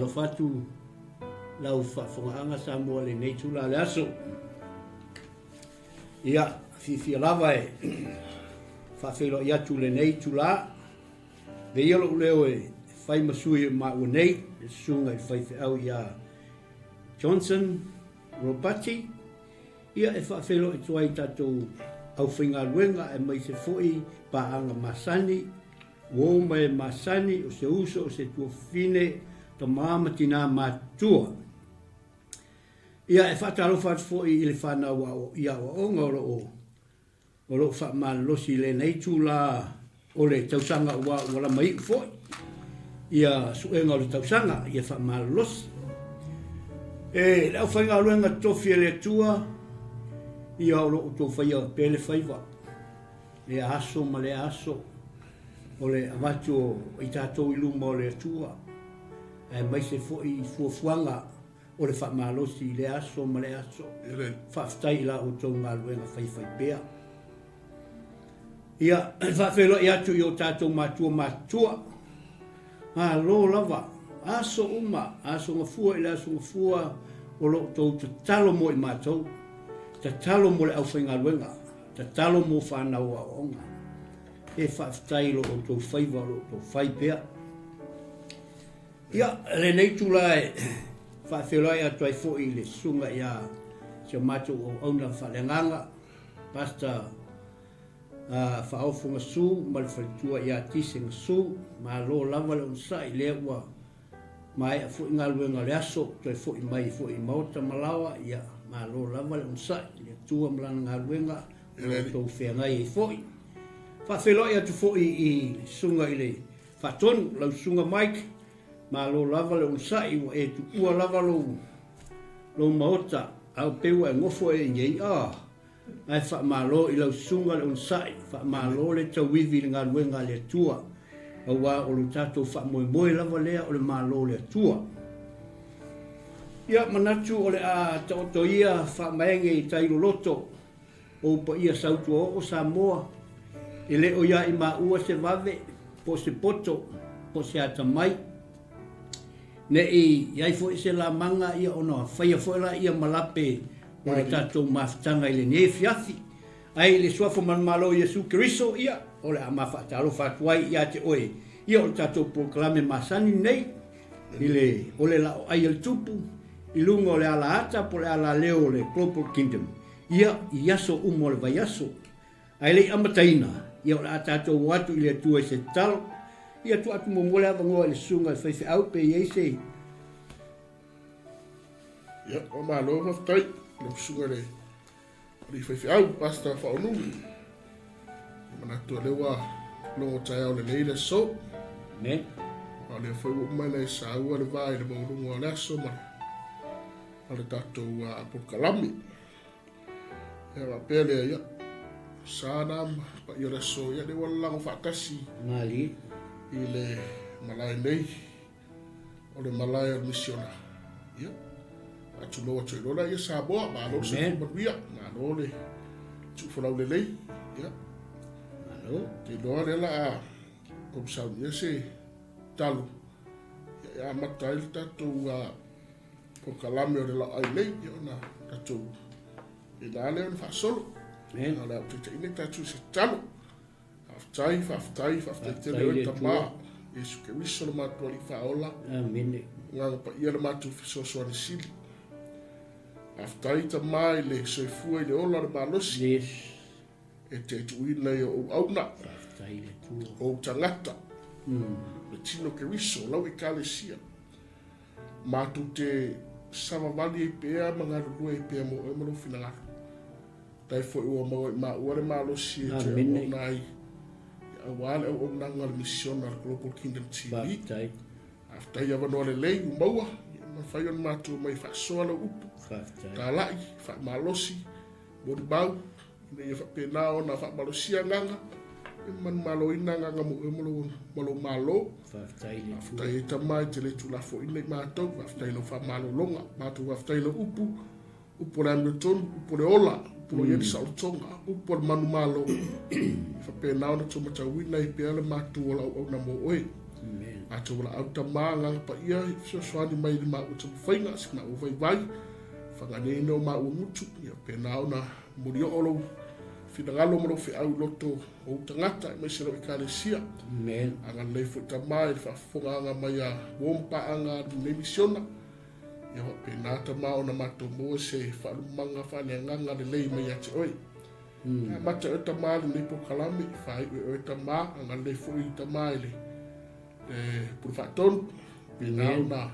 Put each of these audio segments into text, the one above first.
Faatalofa atu lau faafogaaga Samoa i lenei itula o le aso. Ia, fiafia lava e faafeiloai atu i lenei itula. Avea ia lou leo e fai ma sui o maua nei, le susuga i le faifeau ia Johnson Ropati, ia e faafeiloai atu ai i tatou aufaigaluega aemaise foi paaga masani, uo ma e masani, o se uso, o se tuafafine, tama ma tina matutua. Ia e faatalofa atu foi i le fanau i aoaoga o lo o O lo o faamalolosi i lenei itula o le tausaga aua ua lama iu foi ia suega o le tausaga ia faamalolosi. E le aufaigaluega totofi a le Atua, ia o lo o outou faia pea le faiva, lea aso ma lea aso, o le avatu o i tatou i luma o le Atua, aemaise foi i fuafuaga o le faamalosi i lea aso ma lea aso. Faafetai i la outou galuega faifaipea. Ia, e faafeiloai atu i o tatou matua matutua. Malo lava, aso uma, aso gafua i le aso gafua, o lo outou tatalo mo i matou, tatalo mo le aufaigaluega, tatalo mo fanau aoaoga. E faafetai i lo outou faiva o lo outou fai pea. Ia, lenei itula e faafeiloai atu ai foi i le susuga ia si o matou auauna faaleagaga, Pastor Faaofo Gasu ma le faletua ia Tise Gasu. Malo lava le onosai, lea ua maea foi galuega o le aso, toe foi mai foi i maota ma laoa, ia malo lava le onosai i le Atua ma lana galuega o lo o outou feagai ai foi. Faafeiloai atu foi i le susuga i le Faatonu, lau Susuga Mike, malo lava le onosai, ua e tuua lava lou, lou maota, a o pei ua e nofo e i ai, ah, ae faamalo i lau susuga le onosai, faamalo le tauivi i le galuega a le Atua, aua o lo tatou faamoemoe lava lea o le Malo o le Atua. Ia, manatu o le a taoto ia faamaege i tai loloto Ou paia Sautuaoo Samoa, e le o ia i maua se vave, po o se poto, po o se atamai. Ne i i ai foi se lamaga ia ona faia foi laia ma lape o le tatou mafutaga i lenei afiafi. Ae i le Suafa Manumalo o Iesu Keriso, ia, o le a ma faatalofa atu ai ia te oe, ia o le tatou polokalame masani lenei, i le o le laoai a le Tupu, i luga o le alaata po o le alaleo o le Global Kingdom. Ia, i aso uma o le vaiaso. Ae le i amataina, ia o le a tatou o atu i le Atua i se tatalo. Ia tuu atu muamua le avanoa i le susuga i le faifeau pe i ai se. Ia, faamalo faafetai i lau susuga i le alii faifeau, Pastor Faonuu. E manatu o lea ua logo taeao lelei le aso. Amen. A o lea foi ua uma ona e saua le va i le maualuga o le aso ma le o le tatou polokalame. Ia faapea lea, ia, sa na paia o le aso, ia lea ua lalago faatasi Malie. i le malae nei, o le malae o le misiona. Ia, faatulou atu ai loa lea, ia Samoa, malo le soifua manuia, malo le tuufolau lelei, ia. Malo. Te iloa lea la a komusaunia se talo, ia, e amata ai le tatou Polokalame o le laoai nei, ia ona tatou ina lea ona faasolo. Amen. O le a ou taitaiina i tatou i se tatalo. Faafetai, faafetai, faafetai tele oe Tama. Iesu Keriso le matou Alii Faaola. Amene. Agaga Paia le matou fesoasoani sili. Faafetai Tama i le soifua i le ola o le malosi. Yes. E te tuuina i ou auauna. Faafetai i le Atua. Ou tagata. Le tino Keriso, lau Ekalesia. Matou te savavali ai pea ma galulue ai pea mo oe ma lou finagalo. Faafetai foi ua maua i maua le malosi e toe auauna ai aua le auaunaga a le misiona a le Global Kingdom TV. Faafetai. Faafetai i avanoa lelei ua maua, ia mafai ona matou omai e faasoa lau upu. Faafetai. Talai, faamalosi, molimau, ina ia faapena ona faamalosia agaga, e manumaloina agaga mo oe ma lou Malo. Faafetai i le Atua. Faafetai e Tama e te le tuulafoaina i matou, faafetai i lau faamalologa, matou faafetai i lau upu, upu o le amiotonu, upu o le ola, upu o lo o i ai le saolotoga, upu o le manumalo, e faapena ona tuumatauina ai pea le matou ola auauna mo oe. Amen. Matou valaau Tama, Agaga Paia, ia fesoasoani mai i le maua taumafaiga, si maua vaivai, faganeina o maua gutu, ia pena ona molioo lou finagalo ma lou feau i loto o ou tagata, aemaise lou Ekalesia. Amen. Agalelei foi Tama i le faafofogaaga mai a uo ma paaga a lenei misiona, ia faapena Tama ona matou maua se faalumaga faaleagaga lelei mai ia te oe. Amata e oe Tama lenei polokalame, faaiu e oe Tama, agalelei foi Tama i le Pule Faatonu, pena ona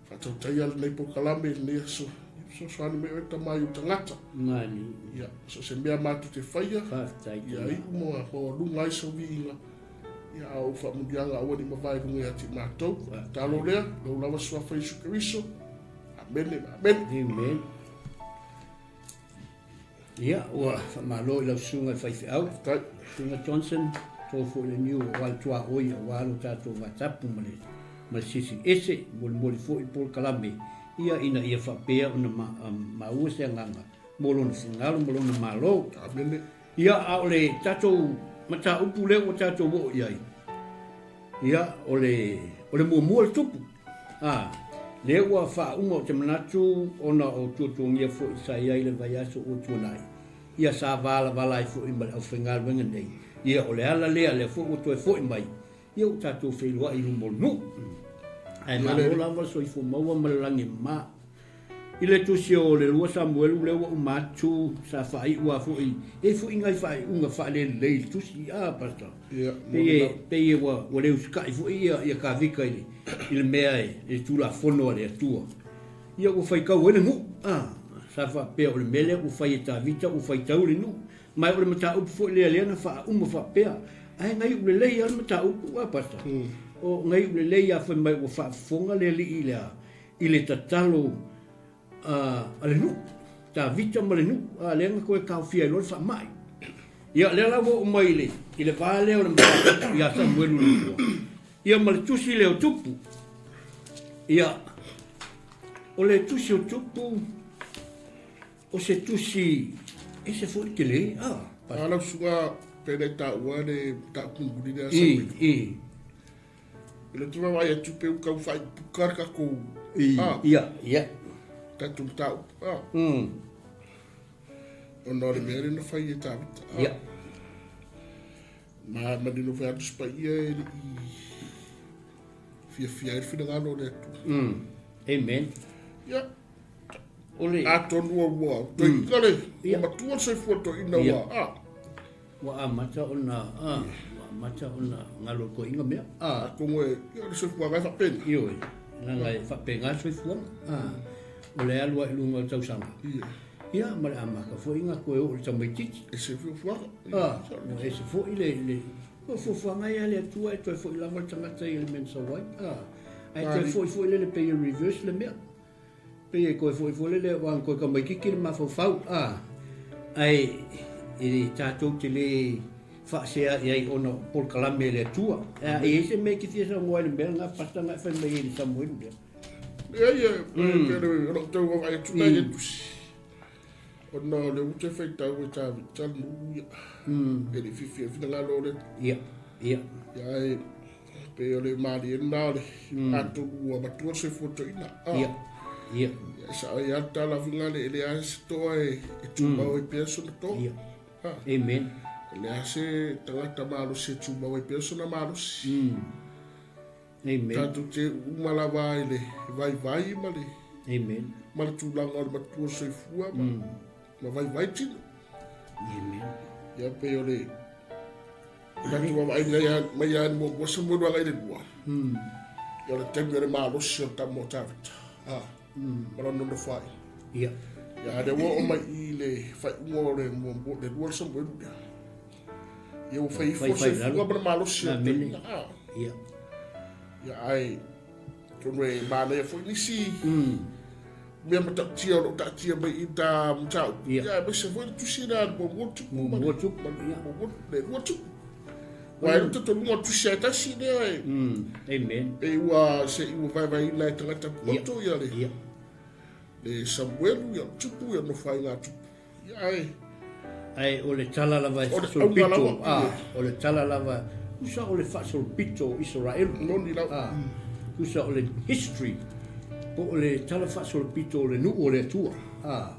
faatautaia lenei polokalame i lenei aso. Fesoasoani mai oe Tama i ou tagata. Mani. Ia, so o se mea matou te faia, Faafetai, ia iu ma maualuga ai sau viiga, ia a o ou faamuliaga aua ne i mavae i luga ia te matou. Tatalo lea, lou lava suafa Iesu Keriso. Amene ma amene. Amen. Ia, ua faamalo i lau susuga i le faifeau, Susuga Johnson, to foi le niu aua le tuaoi aua lo tatou vatapu ma le ma le Silisili Ese, molimoli foi le polokalame ia ina ia faapea ona maua se agaga mo lona finagalo ma lona Malo. Amene. Ia, a o le tatou mataupu lea ua tatou oo i ai, Ia, o le, o le muamua le tupu. A, lea ua faauma ou te manatu ona o tuatuagia foi sa i ai le vaiaso ua tuanai. Ia, sa valavala ai foi ma le aufaigaluega nei. Ia, o le ala lea, lea foi ua toe foi mai, ia ua tatou feiloai i luma o le nuu. Ae malo lava le soifua maua ma le lagi e mama. I le tusi o le 2 Samuelu lea ua uma atu, sa faaiu lava foi, e i ai foi nai faaiuga faalelelei i le tusi, a Pastor? Ia, Pei e, pei e ua, ua le usikai foi ia, ia Kavika i le, i le mea e, i le Tulafono a le Atua. Ia ua faitau ai le nuu, a, sa faapea o le mea lea ua fai e Tavita ua faitau le nuu. Ma o le mataupu foi lea lea na faauma faapea, ae gaiu lelei lava le mataupu, a Pastor? O gaiu lelei lava fai mai ua faafofoga le alii i le a, i le tatalo a le nuu, Tavita ma le nuu, a lea na toe taofia ai loa le faamai. Ia, lea la ua oo mai i le, i le va lea o le mataupu ia Samuelu le Matua, ia ma le tusi lea o Tupu. Ia, o le tusi o Tupu, o se tusi ese foi le tele, a. A lau susuga pe le taua le mataupu mulimuli lea a Samuelu. I, i. I le te vaavaai atu pe ua tau faaipuka le tatou Ia, ia. Tatou mataupu. Ona o le mea lea na fai e Tavita. Ia. Ma manino foi atu Paia e le i fiafia ai le finagalo o le Atua. Amen. Ia. O le... Atonu ua ua toeaina le ua matua le soifua toeaina ua Ua amata ona, a, ua amata ona galo i toeaiina mea, a. Atonu e, ia, o le soifuaga e faapena. Ioe, leaga e faapena le soifuaga, a, o le alu lava i luga o le tausaga. Ia. Ia, ma le amata foi ona toe oo i le tamaitiiti. Ese fuafuaga. A, ua ese foi le, le, o fuafuaga ia a le Atua e toe foi lava le tagata i le mea na sau ai, a. Ae toe foi foi lele pei e reverse le mea. Pei e toe foi foi lele aua na toe tamaititi le mafaufau, a, ae e tatou te le faasea i ai ona o polokalame a le Atua. A e i ai se mea e te fia saunoa ai i le mea lena, Pastor, na e fai mai ai i le Samuelu lea? Leai, e pei o lou tau vaavaai atu la i le tusi. Ona o lea ua toe faitau e Tavita le nuu ia. E le i fiafia ai finagalo o le. Ia, ia. Ia ae pei o le malie lena o le atonu ua matua le soifua toeaina. Ia, ia. Ia sao ai lava le tala foi lea e leai se toa e tumau ai pea sona toa. Ia. Amen. E leai se tagata malosi e tumau ai pea sona malosi. Amen. Tatou te uma lava i le vaivai ma le Amen. ma le tulaga o le matua soifua ma, ma vaivai tino. Amen. Ia pei o le tatou vaavaai mai lava mai lava i le muamua Samuelu agai i le lua. Ia o le taimi o le malosi o le tama o Tavita. Ah, ma lona nofoaiga. Ia. Ia lea ua oo mai i le faaiuga o le muamua le lua o le Samuelu lea. Ia ua fai ifo soifua ma le malosi o le toeaina. Ah. Ia. Ia ae atonu e manaia foi nisi mea matautia o lo o taatia mai i ta mataupu. Ia. Ia aemaise foi le tusi lea a le muamua tupu ma le Muamua tupu, ma le ia. muamua le lua tupu. Aua e le talitonuga o le tusi lava e tasi lea e Amen. pei ua se i ua vaevaeina e tagata poto ia le Ia. le Samuelu ia le tupu ia le Nofoaiga a tupu. Ae o le tala lava e fasolopito, a, o le tala lava Tusa o le faasolopito o Isaraelu. Moni lava. A, tusa o le history po o le tala faasolopito o le nuu o le Atua. A,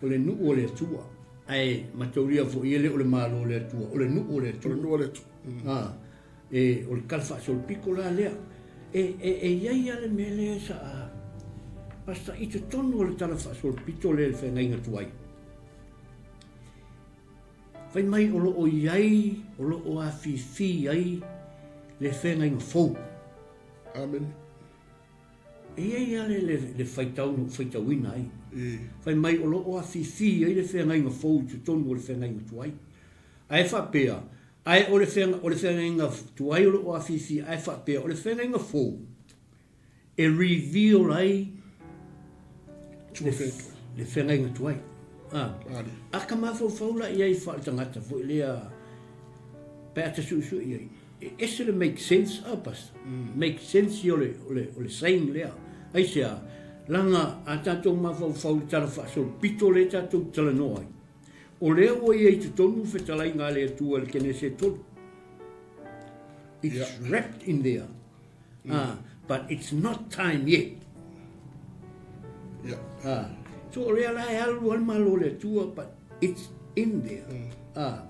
o le nuu o le Atua. Ae mataulia foi e le o le Malo o le Atua, o le nuu o le Atua. O le nuu o le Atua. A, e, o le tala faasolopito la lea. E, e, e i ai lava le mea lea sa, Pastor, i totonu o le tala faasolopito lea i le feagaiga tuai. Fai mai o lo o i ai, o lo o afifi ai le feagaiga fou. Amene. E i ai lava le, le, le faitau na ou faitauina ai. Fai mai o lo o afifi ai le feagaiga fou i totonu o le feagaiga tuai. Ae faapea, ae o le feaga, o le feagaiga tuai o lo o afifi, ae faapea o le feagaiga fou, e reveal ai le feagaiga tuai. A, a ka mafaufau la i ai faaletagata foi lea pe a ta suesue i ai. E ese le make sense a pastor. Make sense ia o le, o le, o le saying lea. Aisea, laga a tatou mafaufau i le tala faasolopito lea tatou te talanoa ai. O lea ua i ai i totonu fetalaiga a le Atua i le Kenese e tolu. It's yeah. wrapped in there. Ah, but it's not time yet. Yeah. Ah, so o lea la e alu al malo le Atua, but it's in there. Ah.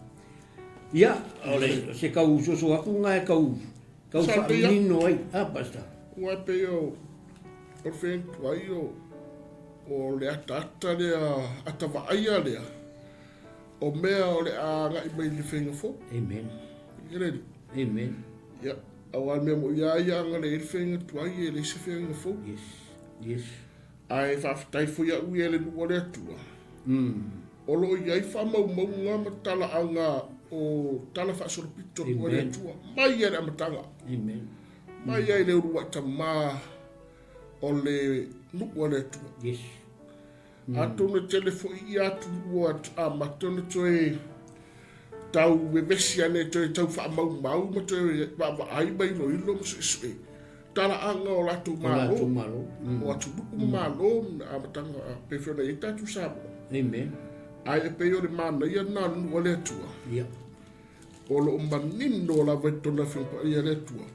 Ia, o le, se kau soso aku ngā e kau, kau Sa pei a- whaaminino ai. Ah, pastor. Ua pei o, o le whenua o, o le ataata lea, ata vaaia lea, o mea o le a agai mai i le whenga fou. Amen. Ia le Amen. Ia, auā le mea moʻi a ia aga le i le feainga tuai e leai se feainga fou. Yes. Yes. Ae faafetai foi a'u ia le nuu o le Atua. O lo o i ai faamaumauga ma talaaga o tala faasolopito o le Atua mai lava i le amataga. Amen. Mai lava i le uluai tamā o le nuu a le Atua. Yes. Atonu e tele foi ia atunuu ua amata ona toe tau vevesi ane, toe tau faamaumau ma toe vaavaai ma iloilo ma suesue talaaga o latou malo, o atunuu ma malo ma amataga pei foi ona i ai tatou Samoa. Amen. Ae e pei o le manaia lena o le nuu a le Atua. Ia. O lo o manino lava i totonu o le Afioga Paia a le Atua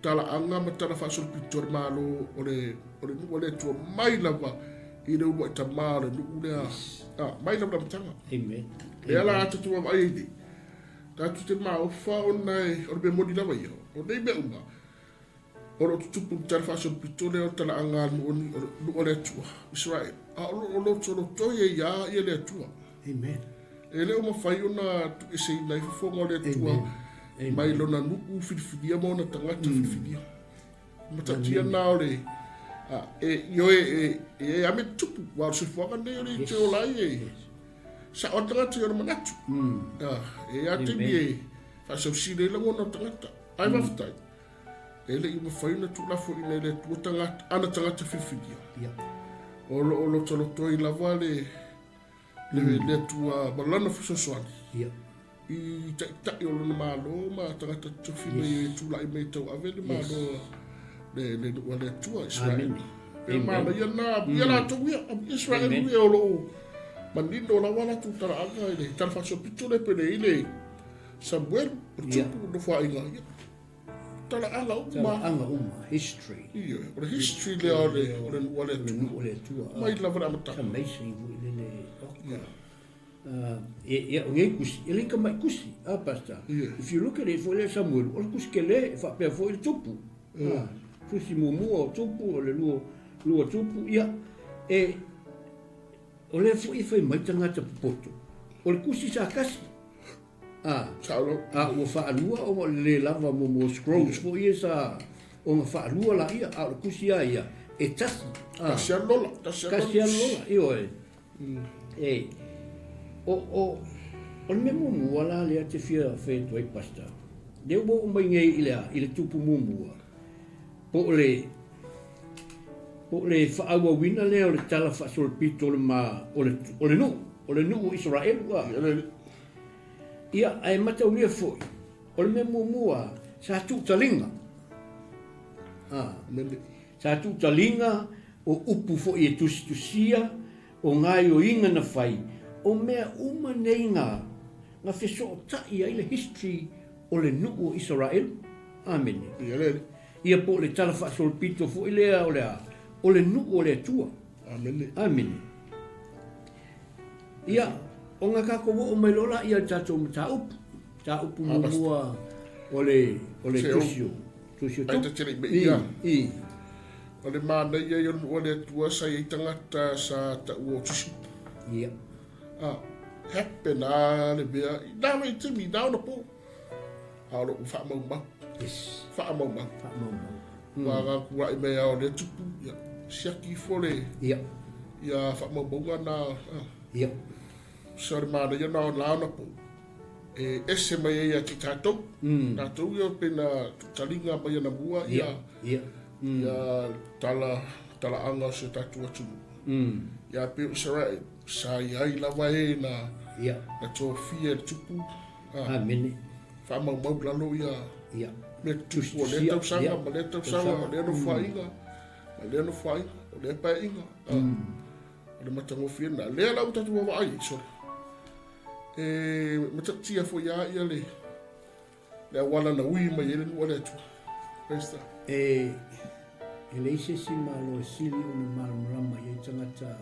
Talaaga ma tala faasolopito a le Malo o le o le nuu a le Atua mai lava i le uluai tamā o le nuu lea, a, mai lava i le amataga. Amen. Lea la a tatou vaavaai ai nei, tatou te maofa ona e, o le mea moni lava ia, o nei mea uma, o lo o tutupu i le tala faasolopito lea o le talaaga a le nuu a le Atua, Israel, a o lo o lotolotoi ai lava ia le Atua. Amen. E le o mafai ona tuueseina ai fofoga o le Atua mai lona nuu filifilia ma ona tagata filifilia. Matautia na o le e ioe e e a me tupu wa o le soifuaga nei o le te ola ai e sa'o le tagata i ona manatu. E a taimi e faasausili ai lagona o tagata. Ae faafetai, e le i mafai ona tuulafoina e le Atua tagata, ana tagata filifilia. O lo o lotolotoi lava le Le, le Atua ma lana fesoasoani yeah. i taitai o lona Malo ma tagata tofi yes. mai e tulai mai tauave le Malo yes. le, le nuu a le Atua Israel. Pe manaia na ia latou ia Israel ia o lo o manino lava latou talaaga i le tala faasolopito lea pe le i le Samuel o le tupu nofoaiga ia. Talaaga uma. Talaaga uma, history. Ioe, o le history lea o le, o le nuu a le Atua. O le nuu a le Atua. Mai lava le amataga. It's amazing foi lele. Oh, yeah. Ia, o nei kusi, e le ka mai kusi, a pastor. Yeah. If you look at it, foi le Samuel, o le kusi kele, e faapea foi le tupu. Mm. Tusi muamua o tupu, o le lua, lua tupu, ia, e, o lea foi e fai mai tagata popoto. O le kusi sa tasi. A, a ua faalua ona o le le lava mo mo scrolls foi ia sa ona faalua laia, a o le tusi lava ia e tasi. A, tasi lava le lola, tasi lava le lola, ioe. E, o, o, o le mea muamua la lea te fia fai atu ai, Pastor, lea ua oo mai nei i le a, i le tupu muamua, po o le, po o le faaauauina lea o le tala faasolopito o le ma, o le, o le nuu, o le nuu o Isaraelu, a. Ia, ae mataulia foi, o le mea muamua sa tuutaliga, a, sa tuutaliga o upu foi e tusitusia, o gaioiga na fai, o mea uma nei na, na fesootai ai le history O le nuu o Isaraelu. Amene. Ia le. Ia po o le tala faasolopito foi lea o le a? O le nuu o le Atua. Amene. Amene. Ia, ona tatou oo mai loa laia i le tatou mataupu. Mataupu muamua o le, o le tusi o, tusi o Ai ta te le i mei ia. I. O le manaia ia o le nuu o le Atua sa i ai tagata sa taua o tusi. Ia. Ah, happen a le mea, i nā vaitaimi, i nā ona pō. A o lo o faamaumau. Yes. Faamaumau. Faamaumau. Ua aga kula'i mai a o lea tupu, ia, siaki ifo le, Ia. ia faamaumauga na, ah. Ia. So le manaia na o la ona pō, e ese mai ai ia te tātou. Tātou ia pe na taliga mai ana mua, ia, Ia. ia tala, talaaga o si o tātou atunuu. Ia pe o Israel, sa i ai lava e na, Ia. na tofia e le tupu, ah. Amene. Faamaumau i lalo ia Ia. mea tutupu o lea tausaga ma lea tausaga, o lea nofoaiga ma lea nofoaiga, o lea paeaiga. O le matagofie lena. Lea la ua tatou vaavaai ai, sole. E matautia foi lava ia le, le auala na ui mai ai le nuu a le Atua. Praise God. E, e leai se isi Malo e sili ona malamalama i ai tagata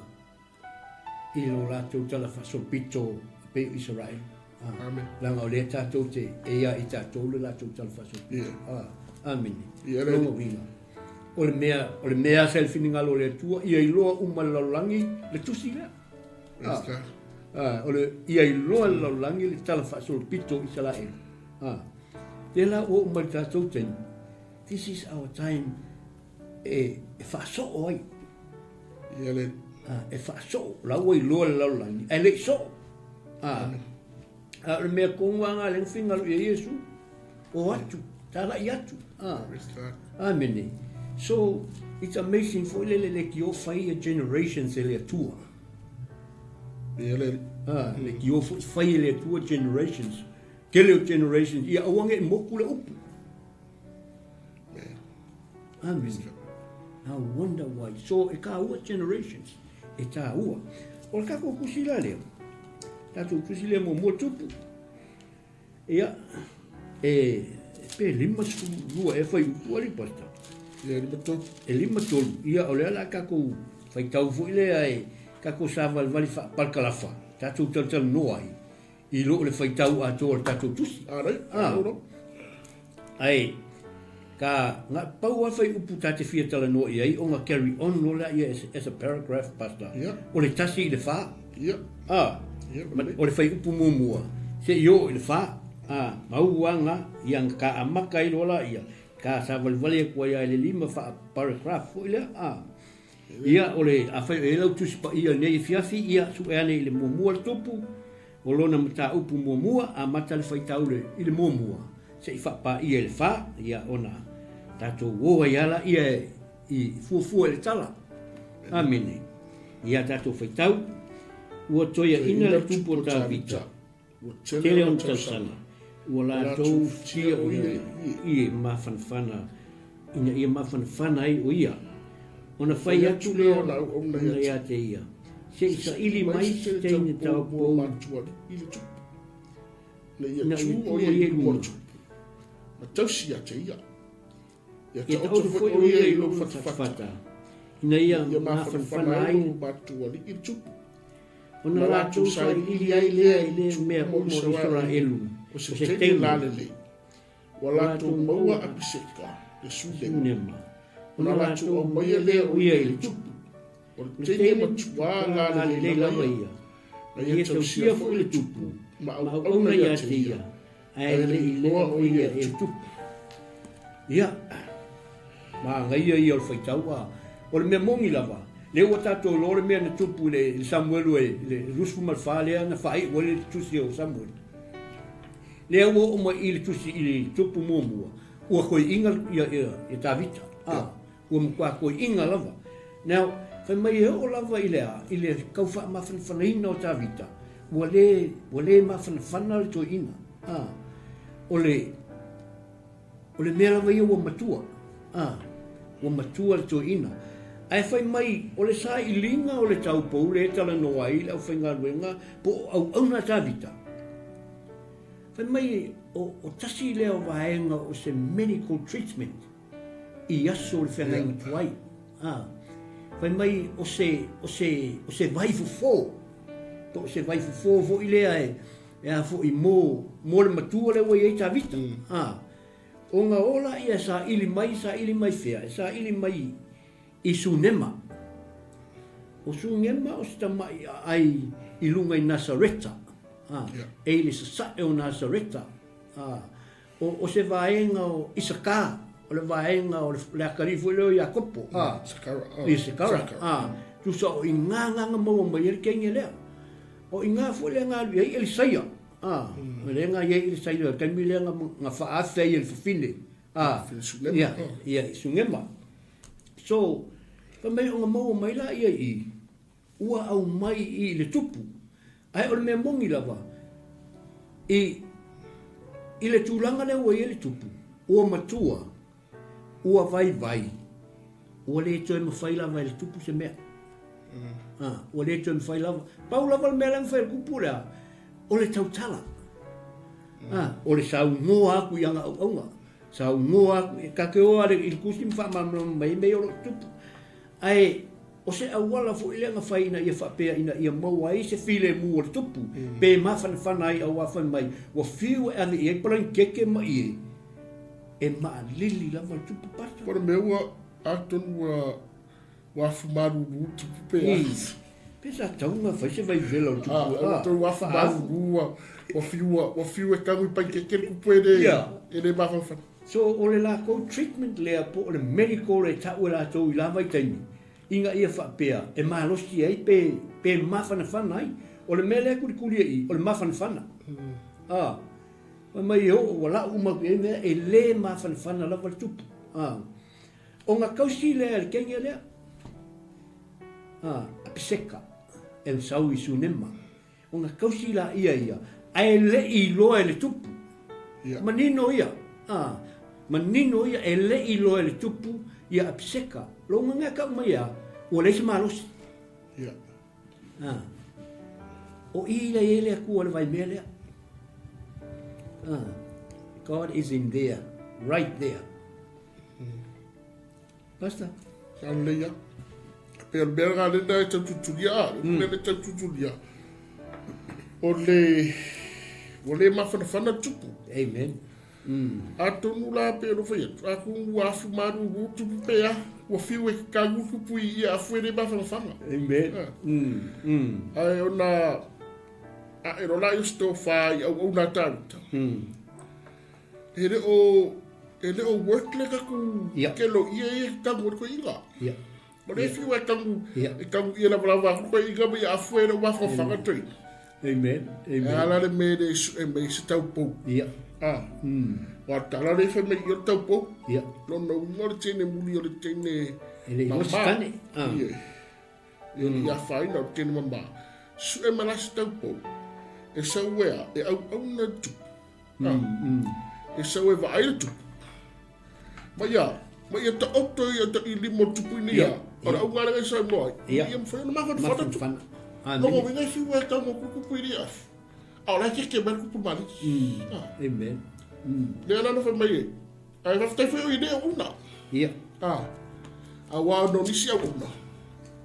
i lo latou tala faasolopito e pei o Isaraelu. Ah, Amen. Leaga o lea tatou te, e ia i tatou le latou tala faasolopito. Yeah. Ah, amene. Ia, le- Lona uiga. O le mea, o le mea sa i le finagalo o le Atua, ia iloa uma le lalolagi le tusi lea. Praise God. Ah, o le, ia iloa le lalolagi le tala faasolopito o Isaraelu. Ah. Lea la ua oo mai le tatou taimi, this is our time e, e faasoo ai. Ia le... A, e faasoo, la ua iloa le lalolagi, ae le i soo. A, a o le mea tonu lava lena lea na finagalo i ai Iesu, o atu, talai atu. A, amene. So, it's amazing foi lele leitio fai ia generations e le Atua. Ia le... A, leitio foi fai e le Atua generations. Tele o generations, ia aua ne i moku le upu. Amen. I wonder why. So, e tāua generations. E tāua. O le tatou tusi la lea. Tatou tusi lea muamua tupu. Ia, e, pe 52 e fai upu ali pasta. Ia, e 53. E 53. Ia, o lea la tatou faitau foi lea e tatou savalivali faapalakalafa. Tatou talatalanoa ai. I lo le faitau atoa o le tatou tusi. Alai, Ah. Ae, ka, nga, pau a fai upu ta te fia talanoa i ai, ona carry on loa lea ia as, as a paragraph, Pastor. Yeah. O le tasi i le fa. Yeah. Ah. Yeah, Ma, o le fai upu muamua, se i oo i le fa. Ah, maua nga, ia ka amaka ai loa la ia, ka savalivali atu ai a i le lima fa paragraph foi lea. Ah. Ia, o le, afai o i ai lau Tusi Paia i lenei afiafi, ia, sue ane i le muamua le tupu, o lona mataupu muamua, amata le faitau le, i le muamua, se i faapaia i le fa, ia, ona tatou o ai lava laia i fuafua i le tala. Amene. Ia tatou faitau, ua toeaina le tupu o Tavita. Ua Tele ona tausaga, ua latou futia o ia i mafanafana, ina ia mafanafana ai o ia. Ona fai atu lea o auauna ia te ia, Se i saili mai se teine taupou ina ia tu o ia i luma. Ma tausi ia te ia. Ia taoto foi o ia i lou fatafata, ina ia mafanafana ai lou matualii i le tupu. Ona latou sailiili ai lea i lea mea uma o Isaraelu, o se teine lalelei, ua latou maua Apiseka, le Sunema. Ona latou aumaia lea o ia i le tupu, o le teine matuā lalelei lava ia, na ia tausia foi le tupu ma auauna ia te ia, ae le i iloa o ia e le tupu. Ia, manaia ia o le faitau a. O le mea moni lava, lea ua tatou iloa le mea na tupu i le, i le Samuelu e, i le 24 lea na faaiu ai le tusi o Samuelu. Lea ua oo mai i le tusi i le tupu muamua, ua toeaina ia, ia, ia Tavita. A, ua matua toeaina lava. Now, fai mai e oo lava i le a, i le tau faamafanafanaina o Tavita, ua le, ua le mafanafana le toeaina. A, o le, o le mea lava ia ua matua. A, ua matua le toeaina. Ae fai mai, o le sailiga o le taupou lea e talanoa ai le aufaigaluega po o auauna a Tavita. Fai mai o, o tasi lea o vaega o se medical treatment i aso o le feagaiga tuai. A, fai mai o se, o se, o se vaifofo, po o se vaifofo foi lea e, e a foi mō, mō le matua lea ua i ai Tavita. A, ona o laia e saili mai, saili mai fea? E saili mai i Sunema. O Sunema o se tamaʻi aʻai i luga i Nasareta, a, e i le sasaʻe o Nasareta, a, o, o se vaega o Isaka, o le vaega o le, le akalii foi lea o Iakopo, a, Isakara, a, tusa o iga na na maua mai ai le teine lea. O iga foi lea na alu i ai Elisaia, a, o lea na i ai Elisaia i le taimi lea na, na faaafe ai e le fafine, a, ia, ia, i Sunema. So, fai mai ona maua mai laia i i, ua aumai i i le tupu. Ae o le mea moni lava, i, i le tulaga lea ua i ai le tupu, ua matua, ua vaivai, ua le toe mafai lava e le tupu se mea. Mm. Ah, ua le toe mafai lava. Pau lava le mea lea na fai e le tupu lea, o le tautala. Mm. Ah, o le saunoa aku i ana auauna. Saunoa atu, e ta te o lava i le tusi ma faamalamalama mai ai mea ia o lo o tutupu. Ae o se auala foi lea na fai ina ia faapea ina ia maua ai se filemu o le tupu, pe mafanafana ai aua fai mai ua fiu e ave i ai palanikeke ma ie, e maalili lava le tupu pasa. O le mea ua atonu ua Ua afu malulu tupu pe a. Pe sa tau na fai se vai vela o tupu. Ah, ua afu malulu ua ua fiu ua fiu e tagu i paikeke le kupu e le e le mafanafana. So o le lakou treatment lea po o le medical e tau e latou i la vaitaimi ina ia faapea e malosi ai pe pe mafanafana ai. O le mea lea e kulikuli ai i o le mafanafana. Ah, fai mai e oo ua lau uma atu i ai mea e le mafanafana lava le tupu. Ah. Ona kausi lea e le teine lea, a Apiseka, e na sau i Sunema. Ona kausi laia ia, ae le i iloa e le tupu. Manino ia, a, manino ia, e le i iloa e le tupu ia Apiseka. Lou ugaga e tau mai a, ua leai se malosi. A, o i lea i ai le Atua o le vaimea lea. A, God is in there, right there. Pastor. Sa lelei lava. Pei o le mea lena lena e tau tulitulia a, le mea lea e tau tulitulia, o le, ua le mafanafana le tupu. Amen. Atonu la pei ona fai atu, atonu ua afu malulu tupu pe a, ua fiu e kau tupu i ia afu e le mafanafana. Amen. Ae ona ae loa la i o se tofa i auauna a Tavita. E le o, e le o work le tatou Ia. kelo ia ia tagu o le toeaina. Ia. O le fiu e tagu, Ia. e tagu ia lavalava atu toeaina ma ia afu e le o mafafaga le toeaina. Amen. E Amen. ala le mea le sue mai se taupou. Ia. Ah. Wa tala le fai mai ia le taupou. Ia. Lona uiga o le teine muli o le teine E le iloa se tane. Ah. Ia. Ia mm. afaina o le teine mama. Sue mai la se taupou. E sau ea, e auauna le tupu. E sau e vaai le tupu. Ma ia, ma ia taoto ia ta i lima o le tupu ina ia. O le auga lea e saunoa ai. Ia. Ia mafai ona mafanafana le tupu. Amene. Lona uiga e fiu e tau mo kupu i le afu. A o la e keke mai le kupu maligi. Amen. Lea la na fai mai e. Ae faafetai foi o i le auauna. Ia. Ah. Aua no nisi auauna.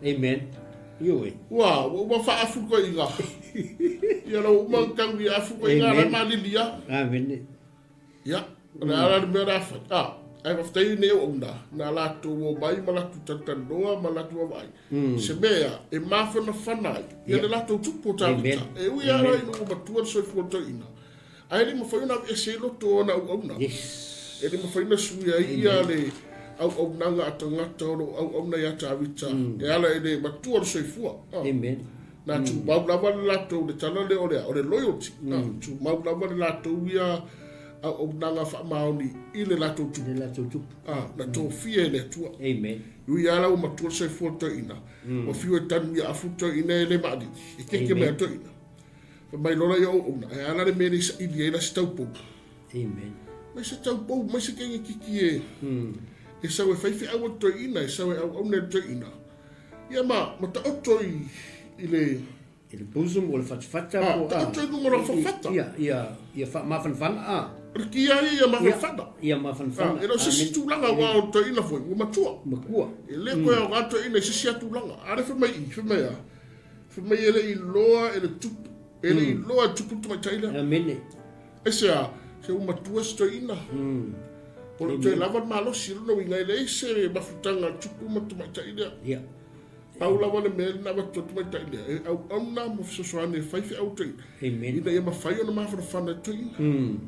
Amen. Ioe. Ua, ua uma faafu koe inga. Ia la uma tau i afu koe inga la malili ia. Amen. Ia, o le ala le mea la fai. Ah, ae faafetai nei auauna, na latou omai ma latou talatalanoa ma latou vaavaai. Se mea e mafanafana ai ia le latou tupu o Tavita. E ui lava la ina ua matua le soifua toeaina, Ae le i mafai ona aveese ai loto o ana auauna. Yes. E le mafai ona sui ai ia le auaunaga a tagata o lo o auauna ia Tavita e ala i le matua o le soifua. Ah. Amen. Na tumau lava le latou, le tala lea o le a, o le loyalty. Ah, tumau lava le latou ia auaunaga faamaoni i le latou tupu. Le latou tupu. Ah, na tofia e le Atua. Amen. E ui lava la ua matua le soifua o le toeaina, ua fiu e tanu ia afu le toeaina e le maalili, e keke mai a toeaina. Fai mai loa ia auauna, e a la le mea le i saili ai la se taupou. Amen. Mai se taupou, mai se kenge kiki e, e sau e fai feau a le toeaina, e sau e auauna e le toeaina. Ia ma, ma taoto i, i le... I le bosom o le fatafata po a. Taoto i luga o lana fatafata. Ia, ia, ia faamafanafana a. O le kia ia ia mafanafana. Ia mafanafana. E le o se isi tulaga aua o le toeaina foi ua matua. Matua. E le toe aoga toeaina i se isi lava tulaga. A lea fai mai i, fai mai a? Fai mai e le i iloa e le tupu, e le i iloa e le tupu le tamaitai lea. Amene. Aisea? Se ua matua si toeaina. Ua le o toe lava le malosi, o lona uiga e leai se mafutaga a le tupu ma le tamaitai lea. Ia. Pau lava le mea na avatu e le tamaitai lea, e auauna ma fesoasoani e fai feau i toeaina, Amen. ina ia mafai ona mafanafana e toeaina.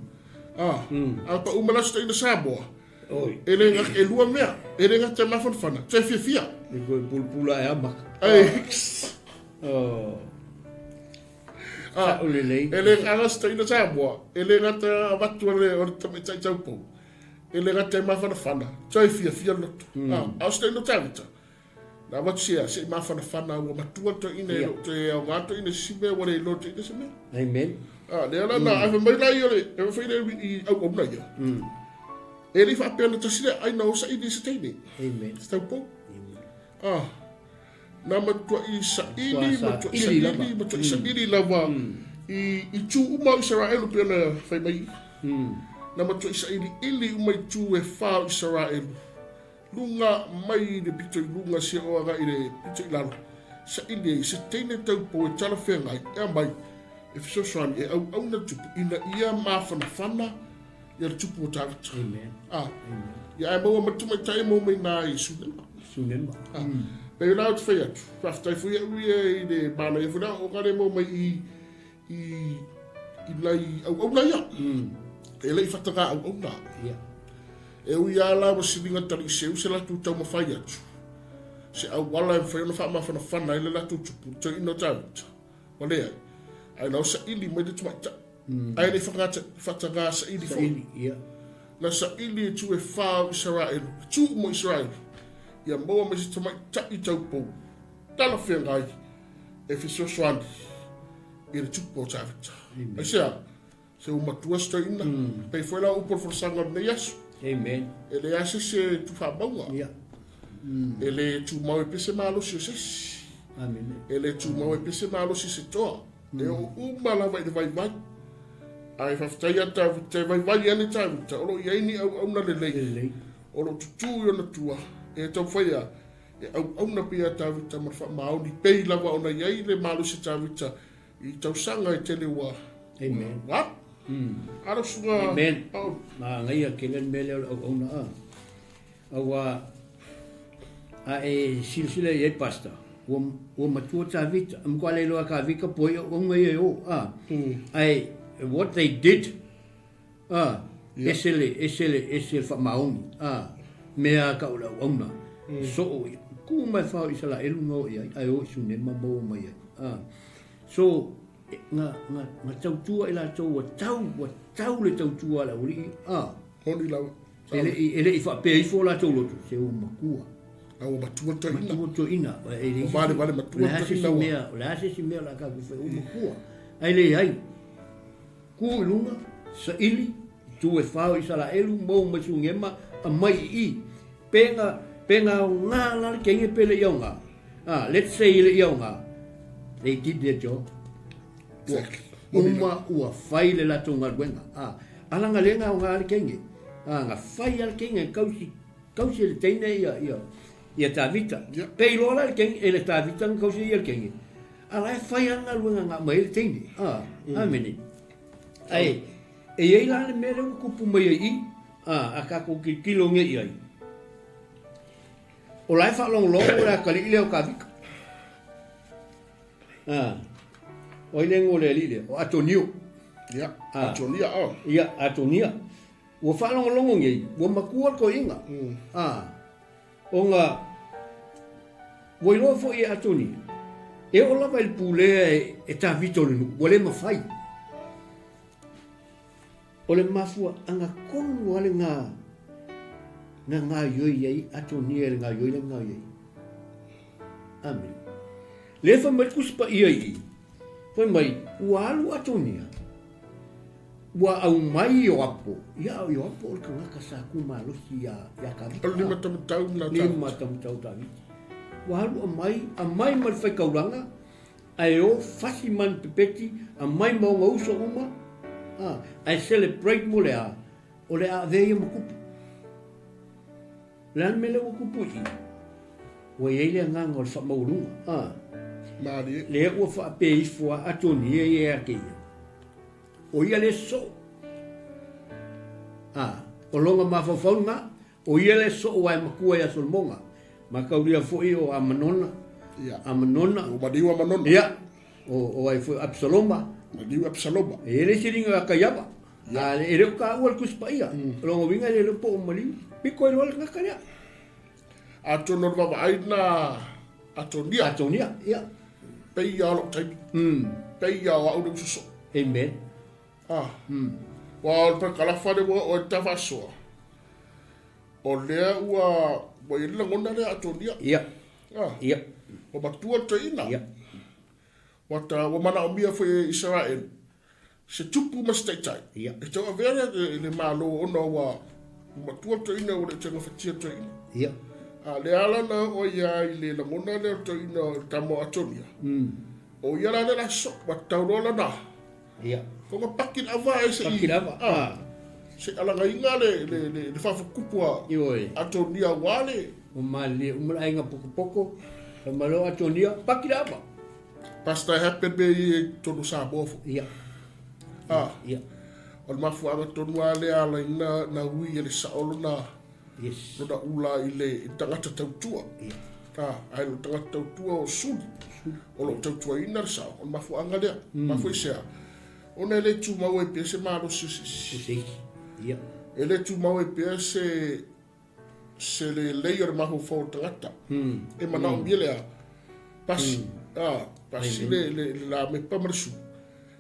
Ah, a pau mai la si toeaina Samoa, Oi. e le gata, e lua mea, e le gata e mafanafana, toe fiafia. E koe pulapula e amaka. Ai, Oh. ah, Sa'o lelei. e le gata si toeaina Samoa, e le gata avatu o le, o le tamaitai taupou, e le gata e mafanafana, toe fiafia le loto. Ah, a o si toeaina o Tavita, Na avatu se se i mafanafana ua matua le toeaina e le o toe aoga toeaina i se isi mea ua le iloa toeaina se mea. Amen. A, lea la na ave mai la ia o le, e fai le i auauna ia. E le i faapea na tasi le aai na o saili i se teine. Amen. Se taupou. A, na matuai saili, matuai saili, matuai saili lava i, i itu uma o Isaraelu pei ona fai mai i. Na matuai sailiili uma itu e fa o Isaraelu. Luga mai i le pito i luga sia o agai i le pito i lalo, saili ai se teine taupou e talafeagai e aumai e fesoasoani e auauna tupu ina ia mafanafana ia le tupu o Tavita. Amen. Ah. Ia ae maua mai le tamaitai e maua mai na i Sunema. Sunema. Ah. Pei o la ou te fai atu, faafetai foi au ia i le manaia foi la o ka le maua mai i i i nai auauna ia. E le i whataga auauna. Yeah. E ui a la ua siliga tali seu se latou taumafai atu. Se auala e mafai ona faamafanafana ai le latou tupu, le toeaina o Tavita. Ua leai. Ae na o saili mai le tamaitai. Ae le i whataga saili foi. Saili, yeah. Na saili e tu e whā o Isaraelu, tu uma o Isaraelu, ia maua mai se tamaitai taupou, talafeagai e fesoasoani i le tupu o Tavita. Aisea? Se ua matua se toeaina. Pei foi la o upu o le folasaga o lenei aso. Amen. E leai lava se isi e tufaamauga. Yeah. E le tumau ai pea se malosi o se isi. Amen. E le tumau ai pea se malosi o se toa. E oo uma lava i le vaivai. Ae faafetai ia Tavita, e vaivai ane Tavita, o lo o i ai ni auauna lelei. Lelei. O lo o tutū i ona tua, e taumafai a e auauna pea ia Tavita ma le faamaoni, pei lava ona i ai le malosi o Tavita i tausaga e tele ua Amen. ua alu. Alo susuga Amen. Paolo. Manaia tele le mea lea o le auauna a. Aua a e silasila i ai pastor, ua, ua matua Tavita, e matua le iloa e Tavita po ai auauna ia e o, a. Ae what they did, A, ese le, ese le, ese le faamaoni, a, mea a kau le auauna, soo ia, ku mai whao Isaraelu nga o i ai, ai o i Sunema maua mai ai. A, so, nga, nga, nga tautua i latou ua tau, ua tau le tautua a le aualii, a. Honi lava. E le i, e le i faapea ifo o latou loto, se ua matua. A ua matua le toeaina. Matua toeaina. E le ua valevale matua le toeaina ua. O le a se isi mea o le a tatou fai, ua matua. Ae leai. Ku i luga, saili, itu e wha o Isaraelu, mau mai Sungema, aumai i i. Pe nga, pe nga aoga la le kenge pe le i aoga. Ah, let's say i le i aoga. They did their job. Ua uma ua fai le latou galuega. Ah, ala nga le nga aoga le kenge. Ah, nga fai a le kenge kausi, kausi e le teine ia, ia, ia Tavita. Yeah. Pe iloa la le kenge, e le Tavita nga kausi ia le kenge. A la e fai a le galuega na aumai ai le teine. A, amene. Ae, e i ai la le mea lea ua tupu mai ai i, a, a tatou tilotilo nei i ai. O la e faalogologo le atalii lea o Tavita. A, o ai le igoa o le alii lea? O Atonio. Ia, Atonia, o. Ia, Atonia. Ua faalogologo nei, ua matua le toeaina. A, Ona ua iloa foi e Atonia, e oo lava i le pulea e Tavita o le nuu, ua le mafai. O le mafuaaga tonu lava lena na gaoioi ai Atonia i le gaoioi lea na gaoioi ai. Amene. Lea fai mai le Tusi Paia i i, fai mai, ua alu Atonia, Ua aumai Ioapo, ia o Ioapo o le tagata sa tu malosi ia, ia Tavita. O le limataumatau na Tavita. Limataumatau Tavita. Ua alu aumai, aumai ma le faitaulaga, Ae o fasi manu pepeti aumai ma ona uso uma, a, ae celebrate mo le a? O le a avea ia ma kupu. O le a le mea lea ua tupu i i? Ua i ai le agaga o le faamaualuga, a. Malie. Lea ua faapea ifo a Atonia ia ia te ia, o ia le soo. A, o lona mafaufau lena, o ia le soo ae matua ia Solomona. Mataulia foi o Amanona, Ia. Amanona. Ua maliu Amanona. Ia, o ai foi Absaloma. Maliu Absaloma. E i ai le isi liga ia Kaiava. A e le o taua le Tusi Paia. O lona uiga e le iloa po o maliu. Pito ai loa le tagata lea. Atonu o le vaavaai lena Atonia. Atonia, ia. Pei lava o lou taimi. Pei lava o au le uso soo. Amen. Ah. Aua o le parakalafa lea ua oo ai le ta faasoa, o lea ua ua i ai le lagona lea Atonia. Ia. Ah. Ia. Ua matua le toeaina. Ia. Ua ta ua manaomia foi e Isaraelu se tupu ma se taitai e tauavea le Malo ona ua matua le toeaina ua le toe gafatia le toeaina. Ia. A lea ala na oo ai lava i le lagona lea o le toeaina o le tama o Atonia, o ia la lea la sosoo, ua tatau loa lana Ia. Foga paki le ava e se i Paki le ava. A, se i alagaina le le le le faafukupu a Ioe. Atonia aua le Ua malilie uma le aiga pokopoko, fai mai loa Atonia, paki le ava. Pastor e happen mea ia i totonu o Samoa foi. Ia. A, Ia. o le mafuaaga tonu lava lea ala ai na, na ui e le sao lona, Yes. lona ula i le i tagata tautua. Ia. A, ae le tagata tautua o Suli, o lo o tautuaina le sao, o le mafuaaga lea. Mm. Mafua i se a? Ona e le tumau ai pea se malosi o se isi. O se isi. Ia. E le tumau ai pea se se lelei o le mafaufau o le tagata. E manaomia le a? Pasi, a, pasi le, le, le lamepa ma le sulu.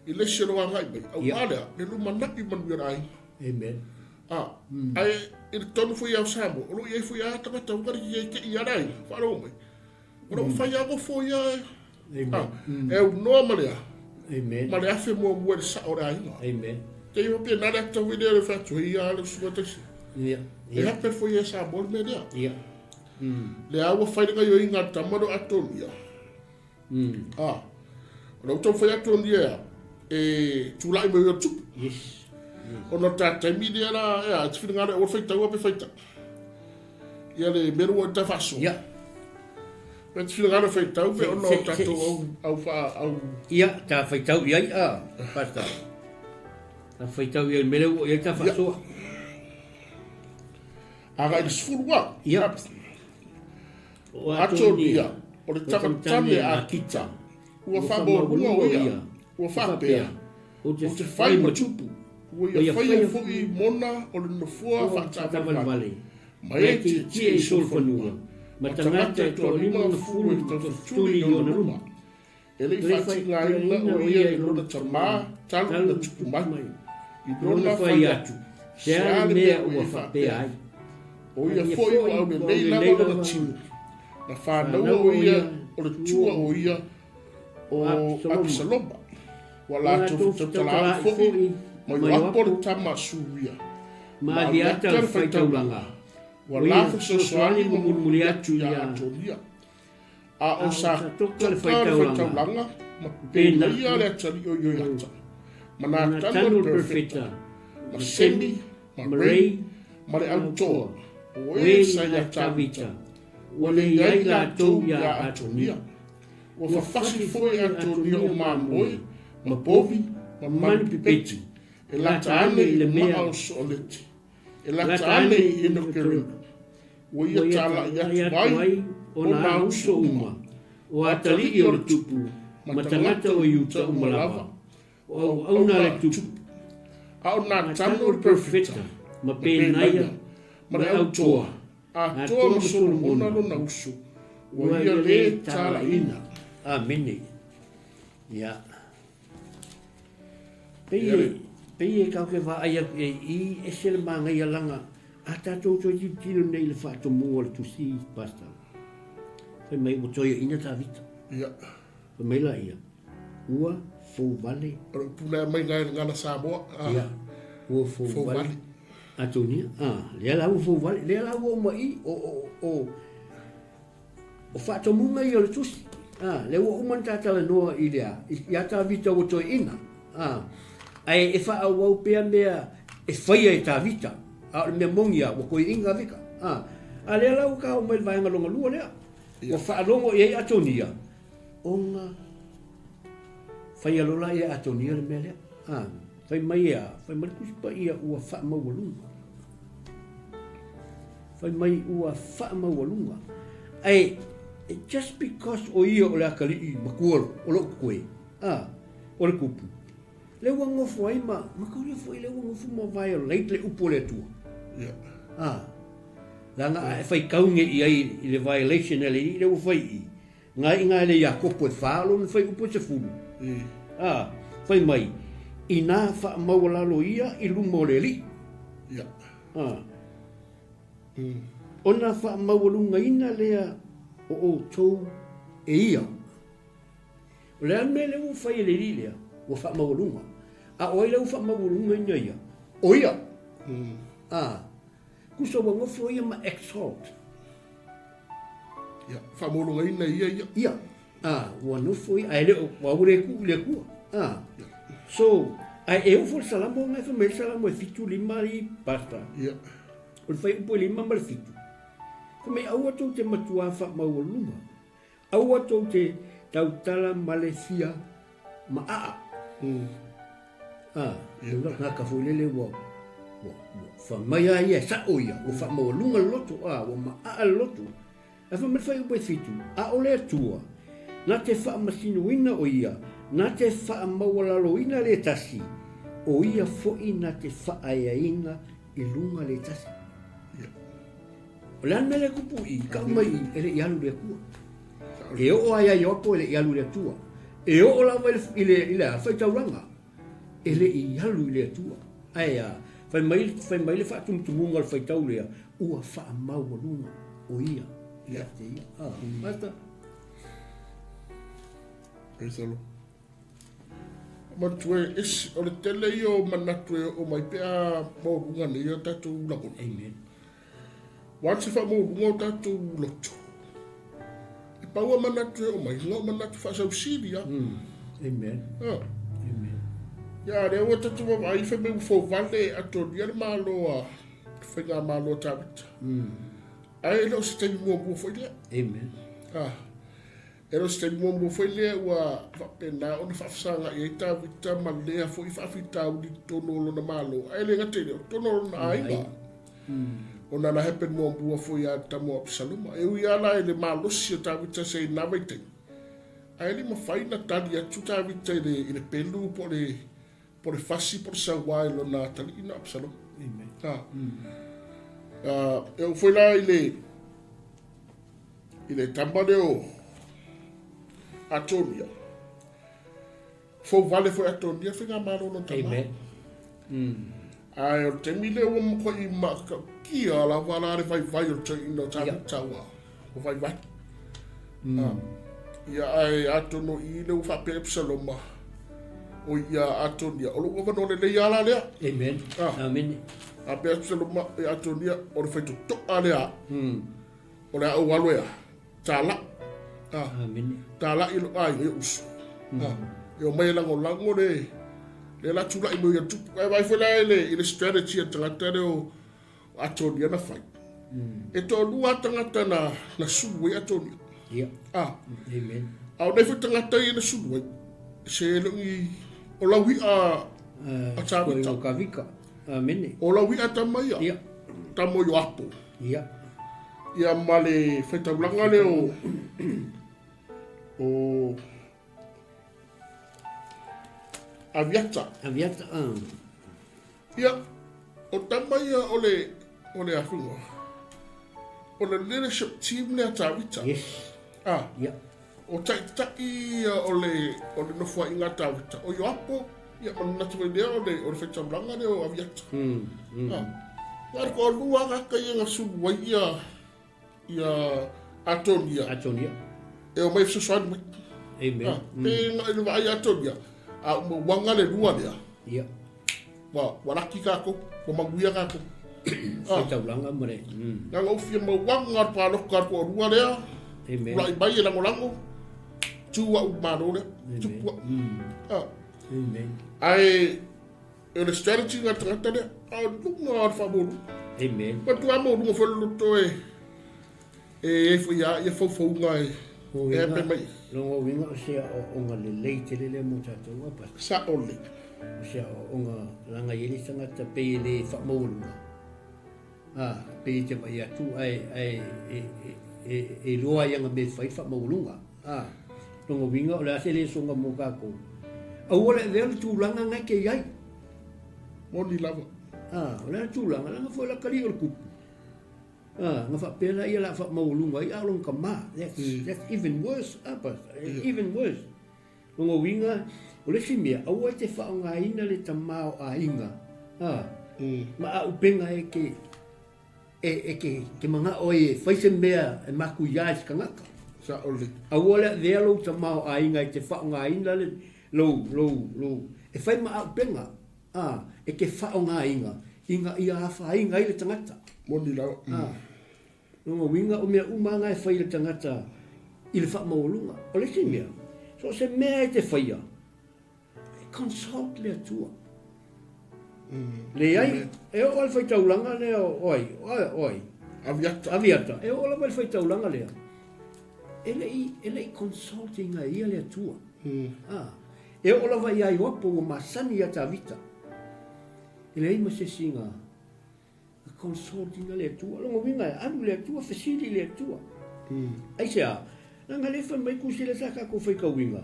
I le isi o lo agai mai, auā lea, le lumanai manuia o le aiga. Amen. A, ae i le tonu foi ia o Samoa, o lo o i ai foi a tagata ua i ai te i ala ai, faalogo mai. O lo o fai a nofo ia e, Amen. a, e aunoa ma le a? Amen. Ma le afe muamua i le sao o le aiga. Amen. Te iwa pena le ata foi lea le fai atu hei a le usuga taisi. Ia. E happen foi e Samoa le mea lea. Ia. Le a ua fai le gaioiga a le tama lea o Atonia. A, o lea ua taumafai Atonia e a, e tulai mai o le tupu. Yes. Ona o le ta taimi lea la, e a, e te finagalo e aua le faitaua pe faitau. Ia le mea lea ua ta faasoa. Ia. E te finagalo e faitau pe ona o tatou au, au faa, au... Ia, ta faitau i ai, a, Pastor. Ta faitau i ai, mea lea ua i ai ta faasoa. Agai le 18. Ia. O Atonia, o le tama a Akita, ua faamaualua o ia, ua faapea, Ou te fai ma tupu, ua ia faia foi mona o le nofoa faataavalevale, ma e tietie i solofanua, ma tagata e toalima e taufetuli i ona luma. E le i faatigaina o ia i lona tama talu na tupu mai, i lona fai atu, Se a le mea ua faapea ai? O ia foi ua aulelei lava lona tino, na fanaua o ia o le tua o ia o Apisaloma, ua latou fetautalaai foi ma Ioapo le tama a Suria, ma Aviata le faitaulaga, ua la fesoasoani ma mulimuli atu ia Atonia. A o Satoka le faitaulaga, ma Penaia le atalii o Ioiata, ma Natano le perofeta, ma Semi, ma Rei, ma le autoa, o e sa ia Tavita, ua le i ai latou ia Atonia. Ua fafasi foi Atonia o mamoe, ma povi, ma manu pipeti, e lata ane i le maa o Sooleti, e lata ane i Enokeremu. Ua ia talai atu ai ona uso uma, o atalii o le tupu, ma tagata o Iuta uma lava, o auauna a le tupu, A o Natano le perofeta, ma Penaia, ma le autoa, atoa ma Solomona lona uso, ua ia le talaiina. Amene. Ia. Pei e, pei e kau ke vaai atu e i ese le manaia laga a tatou toe tilotilo nei i le faatomuga o le tusi, Pastor. Fai mai ua toeaina Tavita. Ia. Fai mai laia, ua fouvale. O le upu lea aumai nai le gana Samoa. Ah. Ia. Ua fouvale. Atonia, ah, lea la ua fouvale, lea la ua uma i o o o o faatomuga ia o le tusi. A, lea ua uma ona ta talanoa i le a, iā Tavita ua toeaina. A, ae e faaauau pea mea e faia e Tavita, a o le mea moni lava, ua toeaina Tavita. A, a lea la ua ta oo mai i le vaega lona lua lea, ua faalogo i ai Atonia, ona faia loa lea e Atonia le mea lea. A, fai mai e a, fai mai le Tusi Paia ua faamaualuga. Fai mai ua faamaualuga. Ae, just because o ia o le atalii matua o loo totoe, a, o le tupu, lea ua nofo ai ma, ma taulia foi lea ua nofo ma violate le upu a le Atua. Yeah. A, leaga a e faitau nei i ai i le violation a le alii lea ua fai i i, Nga i nga le Iakopo e fa lona fuaiupu e sefulu. A, fai mai, Inā faamaualalo ia i luma o le Alii. Ia. A, ona faamaualugaina lea o outou e ia. O le a le mea lea ua fai e le Alii lea? Ua faamaualuga. A o ai lea ua faamaualugaina ia? O ia. A, Tusa ua nofo ia ma exalt. Ia, faamaualugaina ia ia. Ia, a, ua nofo ia, ae le o, ua ua le tuu i le Atua. A, so, ae e oo foi le Salamo na e fai mai le Salamo e 7, 5 i pastor. Ia. O le fuaiupu e 5 ma le 7. Fai mai, aua tou te matuā faamaualuga. Aua tou te tautala ma le fia maaa. A, le tagata foi lele ua, ua, ua fai mai a ia e sa'o ia, ua faamaualuga le loto, a, ua maaa le loto. Ae fai mai le fuaiupu e 7, a o le Atua, na te faamasinoina o ia, na te faamaualaloina le tasi, o ia foi na te faaeaina i luga le tasi. O le a le mea lea e tupu i i, tau mai i, e le i alu i le Atua. E oo lava ia Ioapo e le i alu i le Atua. E oo lava i le, i le, i le a, faitaulaga, e le i alu i le Atua. Ae a, fai mai, fai mai le faatumutumuga o le faitau lea, ua faamaualuga o ia ia te ia. Ah, Pastor. Praise the Lord. Manatua e ese, o le tele ia o manatu e oo mai pe a maualuga nei o tatou lagona. Amen. Once e faamaualuga o tatou loto, e pau a manatu e oo mai, na o manatu faasausili lava. Amen. Ah. Amen. Ia, lea ua tatou vaavaai fai mai ua fouvale e atonia le Malo a Faigamalo a Tavita. Ae e le o se taimi muamua foi lea. Amen. Ah. E le o se taimi muamua foi lea ua faapena ona faafesagai ai Tavita ma lea foi faafitauli i totonu o lona Malo, ae le gata i lea, o totonu o lona aiga. Ona na happen muamua foi ia Adama o Apisaloma. E ui lava la i le malosi o Tavita se i na vaitaimi, ae le i mafai ona tali atu Tavita i le, i le pelu po o le, po o le fasi po o le sauā i lona atalii na Apisaloma. Amen. Ah. E oo foi la i le, i le tama lea o Atonia. Fouvale foi Atonia faigamalo lona tama. Amen. Ae o le taimi lea ua matuai matautia lava la le vaivai o le toeaina o Tavita ua ua vaivai. Ah. Ia ae atonu i i lea ua faapea Epsaloma oi ia Atonia o lou avanoa lelei lava la lea. Amen. Ah. Amen. Faapea Epsaloma ia Atonia o le faitotoa lea. O le a ou alu e a? Tālaʻi. Ah. Amene. Tālaʻi lou aiga i ou uso. Ah. E omai e lagolago le le la tulaʻi mai o ia tupu. Ae vaai foi la i le, i le strategy a le tagata lea o Atonia na fai. E toalua lava tagata na, na sulu ai Atonia. Ia. Ah. Amen. A o nei foi tagata ia na sulu ai, se le o ni, o lau iʻa a Tavita. O Tavita. Amene. O lau iʻa tama ia. Ia. Tama o Ioapo. Ia. Ia ma le faitaulaga lea o o Aviata. Aviata, ah. Ia, o tama ia o le o le afinga. O le leadership team lea Tavita. Yes. Ah. Ia. O taitai ia o le o le nofoaiga a Tavita. O Ioapo, ia ma manatu foi lea o le o le faitaulaga lea o Aviata. Ah. Na o le toalua tagata ia na sulu ai ia ia Atonia. Atonia. E omai fesoasoani mai. Amen. Ah, pe na i le vaai Atonia, a ua uaga le lua lea. Ia. Ua, ua laki kākou, ua manuia kākou. Ah. Faitaulaga ma le... Na ona ou fia mauaga le paloka a le toalua lea. Amen. Tulai mai e lagolago. Tu au malo lea. Tupu au. Ah. Ae, o le strategy nga tagata lea, a o luga o le faamaualuga. Amen. Matua maualuga foi le loto e, e ai foi ia, ia faufauga e, e ape mai. Longa uiga o se aoaoga lelei tele lea mo tatou a Pastor. Sao lelei. O se aoaoga leaga e i ai le tagata pei e le faamaualuga. A, pei e te vaai atu ae, ae e, e, e, e iloa ai ana mea e fai le faamaualuga. A, lona uiga o le a se lesoga mo tatou. Aua le avea le tulaga na e te i ai. Moni lava. A, o le a le tulaga, leaga foi la kalii o le kupu. A, na faapea la ia o le a faamaualuga ai a o lona tama. That's, that's even worse, a, Pastor. Even worse. Lona uiga, o le isi mea, aua e te faaaogaina le tamaoaiga, ā, ma āupega e te, e, e te, te manao ai e fai se mea e matuia ai se tagata. Sao lelei. Aua le avea lou tamaoaiga e te faaaogaina le, lou, lou, lou, e fai ma āupega, ā, e te faaaogaina ina ia afaina ai le tagata. Moni lava. Ā. Lona uiga, o mea uma lava na e fai e le tagata i le faamaualuga. O le isi mea, so o se mea e te faia, e consult le Atua. Leai, e oo lava i le faitaulaga lea o ai, o ai? Aviata. Aviata. E oo lava i le faitaulaga lea, e le i, e le i consult ina e ia le Atua. Ah, e oo lava ia Ioapo ua masani ia Tavita. E leai ma se isi na A consult ina le Atua. Lona uiga e alu le Atua, fesili i le Atua. Aisea? Leaga lea e fai mai Kusile sa tatou faitauina,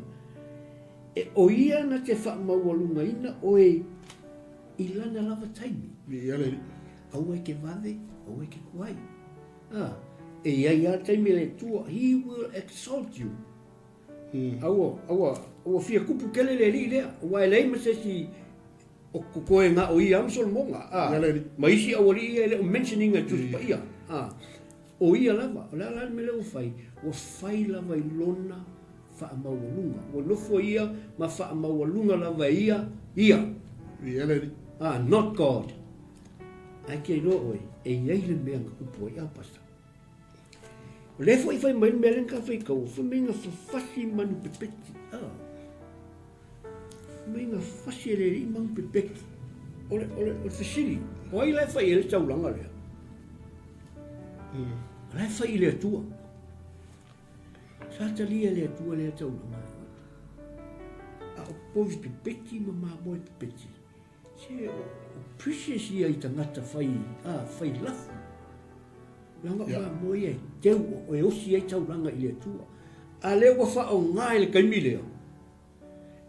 e o ia na te faamaualugaina oe i lana lava taimi. Viia le Alii. Aua e te vave, aua e te tuai. A, e i ai lava le taimi a le Atua, He will exalt you. Aua, aua, ua fia kupu tele le alii lea, aua e leai ma se isi O koe nga o ia ma Solomoga, a, ma isi aualii ia e le o mention ina i Tusi Paia, a, o ia lava, o le a la le mea lea ua fai? Ua fai lava i lona faamaualuga. Ua nofo ia ma faamaualuga lava e ia, ia. A, not God. Ae ke iloa oe, e i ai le mea na kupu ai, a, Pastor? O lea foi fai mai le mea lea na ta faitau, fai mai na fafasi manu pepeti, a. Mai na fasi e le alii manu pepeti. O le, o le, o le fesili, o ai la e fai ai le taulaga lea? O la e fai i le Atua. Sa talia e le Atua lea taulaga. A o povi pepeti ma mamoe pepeti. Se, o, o precious ia i tagata fai, a, fai lafu. Leaga o mamoe ia e teu, o e osi ai taulaga i le Atua. A lea ua faaaoga i le taimi lea,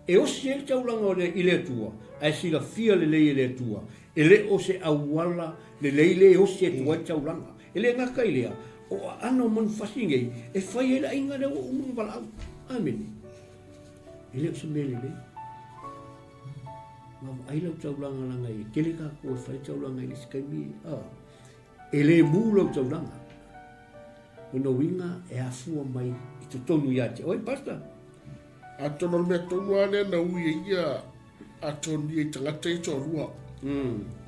E osi ai le taulaga o le i le Atua, ae silafia lelei e le Atua, e le o se auala lelei le e osi atu ai le taulaga. E le gata i lea, o aano o manufasi nei e fai ai le aiga lea ua uma ona valaau. Amene. E le o se mea lelei. Vaavaai lau taulaga leaga e tele tatou e fai taulaga i le isi taimi, a, e le mu lau taulaga. Lona uiga e afua mai i totonu ia te oe, Pastor. Atonu o le mea tonu lava lea na ui ai ia Atonia i tagata ia e toalua,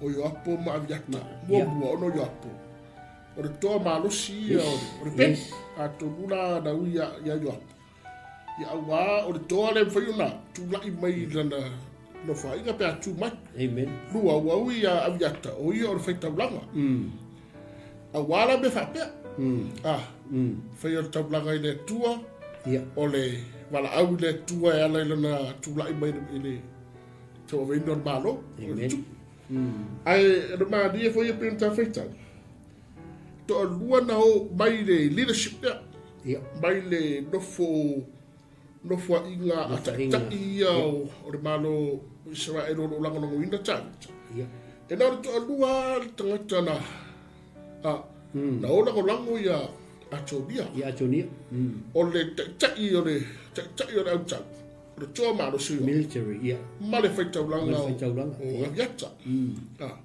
o Ioapo ma Aviata. Muamua ona o Ioapo, o le toa malosi ia o le peni. Atonu la na ui ia Ioapo. Ia aua o le toa lea e mafai ona tulai mai i lana nofoaiga pe a tu mai. Amen. Lua, ua ui ia Aviata, o ia o le faitaulaga. Aua la mea faapea. Ah, fai o le taulaga i le Atua, o le valaau i le Atua e ala i lana tulai mai i le tauaveina o le Malo. Amen. Ae o le malie foi e pei ona ta faitau, toalua na o mai le leadership lea, mai le nofo nofoaiga a taitai ia o le Malo o Isaraelu o lo o lagolagoina Tavita. E na o le toalua le tagata na, a, na o lagolago ia Atonia. Ia Atonia. O le taitai o le taitai o le autau, o le toa malosi o. Military, ia. Ma le faitaulaga o, o Aviata. A,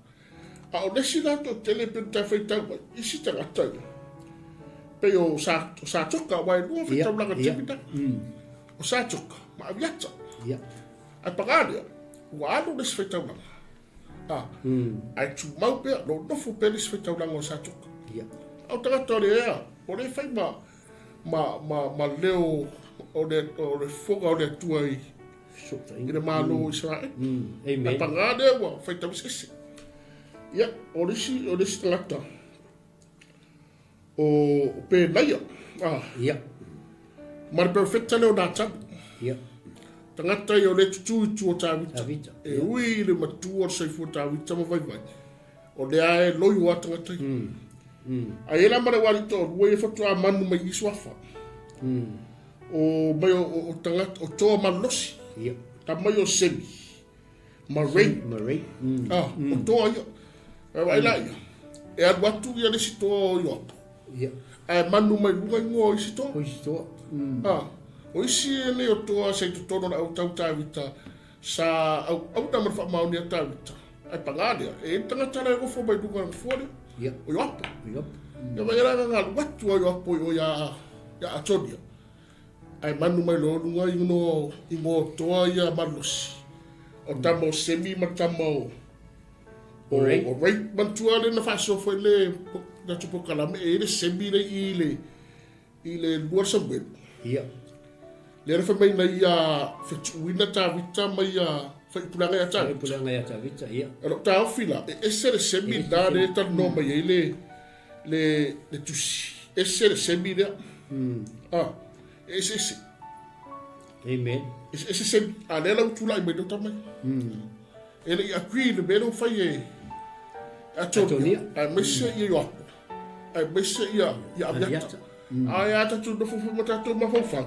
A o le isi la toatele pei ona ta faitau ai, isi tagata ia, pei o Sa, o Satoka, aua e lua faitaulaga i le taimi lena. O Satoka ma Aviata. Ae paga lea, ua alu le isi faitaulaga. A, ae tumau pea, lo o nofo pea le isi faitaulaga o Satoka. A o tagata o lea, o lea e fai ma, ma, ma, ma leo o le, o le fofoga o le Atua i, i le Malo o Isaraelu. Amen. Ae pagā lea ua faitau eseese. Ia, o le isi, o le isi tagata, o, o Penaia, ah, Ia. ma le perofeta lea o Natana. Ia. Tagata ia o le tutū i tua o Tavita. Tavita. E ui i le matua o le soifua Tavita ma vaivai. O lea e loio a tagata ia. Ae i ai la ma le wali toalua ia faatoa manu mai i suafa. O mai o, o, o tagata, o toa malolosi. Ia. Ta mai o Semi. Ma Ray. Ma Ray. Ah, o toa ia. Ae vaai la ia. E alu atu ia le isi toa o Ioapo. Ia. Ae manu mai luga ingoa o isi toa. O isi toa. Ah, o isi nei o toa sa i totonu o le au tau Tavita Sa auauna ma le faamaoni a Tavita, ae pagā lea, e i ai le tagata la e nofo mai luga o le nofoa lea, Ia. o Ioapo. O Ioapo. Ia vaai la na alu atu a Ioapo i o ia, ia Atonia, ae manu mai loa luga i ingoa, ingoa o toa ia malolosi, o tama o Semi ma tama o, o, O Ray. o Ray. Manatua lea na faasoa foi le tatou polokalame, e i ai le Semi lea i i le, I le lua Samuelu. Ia. Lea na fai mai na ia fetuuina Tavita ma ia faipulaga ia Tavita. Faipulaga ia Tavita, ia. O lou taofi la, e ese le semi lena lea e talanoa mai ai le, le, le tusi. Ese le semi lea. Ah, e ese ese. Amen. Ese ese semi. A lea la ua tulai mai lea tama. E le i agree le mea lea ua fai e Atonia, aemaise ia Ioapo, aemaise ia, ia Aviata. Ae a tatou nofo foi ma tatou mafaufau,